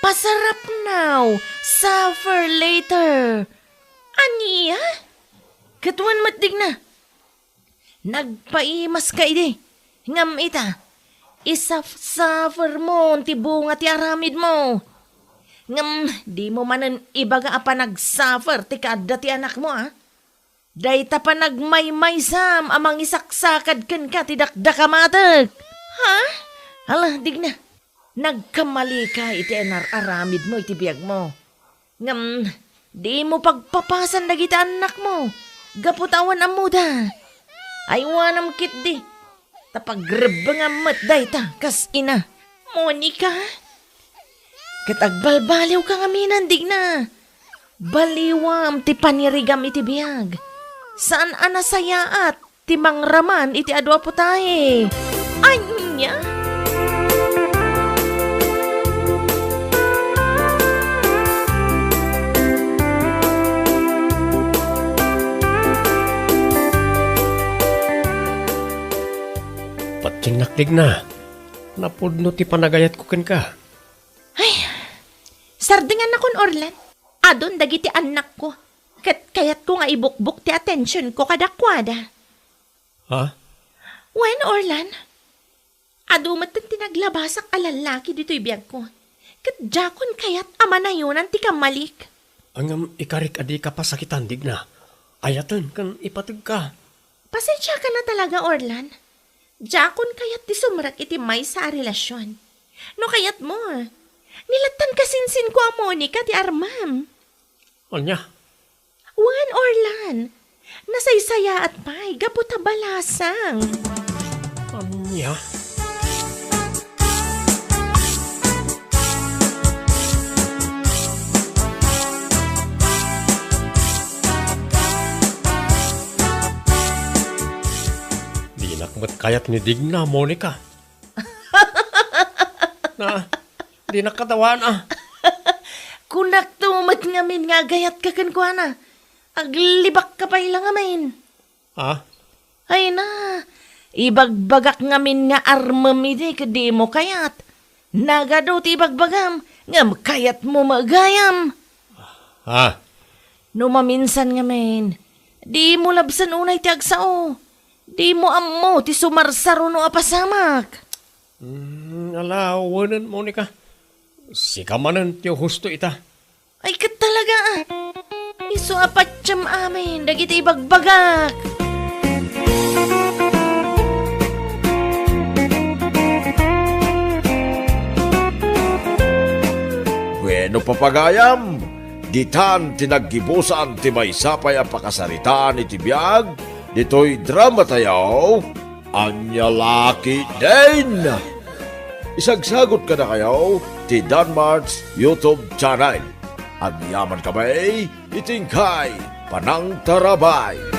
Pasarap now, suffer later. Ania? Ket wen met, Digna. Nagpaimaska idi. Ngem ita, isaf-suffermon ti bunga ti aramidmo. Ngem dimo manen ibaga a panagsuffer ti kaadda ti anakmo, a? Dayta panagmaymaysam a mangisaksakad kenka ti dakdakamatek. Ha? Ala, Digna. Nagkamalika iti inar-aramidmo iti biagmo. Ngem dimo pagpapasan dagiti annakmo gapu ta awan ammoda. Aywanam ketdi, ta pagrebbengam met dayta kas ina. Monica? Ket agbalbaliwka ngamin, Digna. Baliwam ti panirigam iti biag. Saan a nasayaat ti mangraman iti adu a putahe. Ania? Patiennak, Digna. Napudno ti panagayatko kenka. Ay, sardengannakon, Orlan. Adun dagiti annakko, ket kayatko nga ibukbok ti atensionko kadakuada. Ha? Wen, Orlan, adu metten ti naglabasak a lallaki ditoy biagko, ket diakon kayat a manayonan ti kammalik. Ngem ikarik a dika pasakitan, Digna. Ayaten ken ipategka. Pasensiakan a talaga, Orlan. Diakon kayat ti sumrek iti maysa a relasion. No kayatmo, ni lattan kasinsinko a Monica ti armam. Ania? Wen, Orlan. Nasaysayaat pay gapu ta balasang. Ania? Met kayat ni Digna, Monica. Na, dinak katawana. Kunakto met ngamin nga agayatka kenkuana. Aglibakka pay la ngamin. Ha? Ay na, ibagbagak ngamin nga armem idi ket dimo kayat. Nagadu ti ibagbagam, ngem kayatmo met gayam. Ha? No maminsan ngamin, dimo labsen unay ti agsao. Dimo ammo ti sumarsaruno a pasamak. Hmm, ala, wenen, Monica. Sika manen ti husto ita. Ay, ket talaga, ah. Isu a patiem amin dagiti ibagbagak. Bueno, papagayam, ditan ti naggibusan ti maysa pay a pakasaritaan iti biag ditoy dramatayo, Ania La Ketdin. Isagsagut kadakayo ti Danmart's YouTube channel. Agyaman kami iti inkay panangtarabay.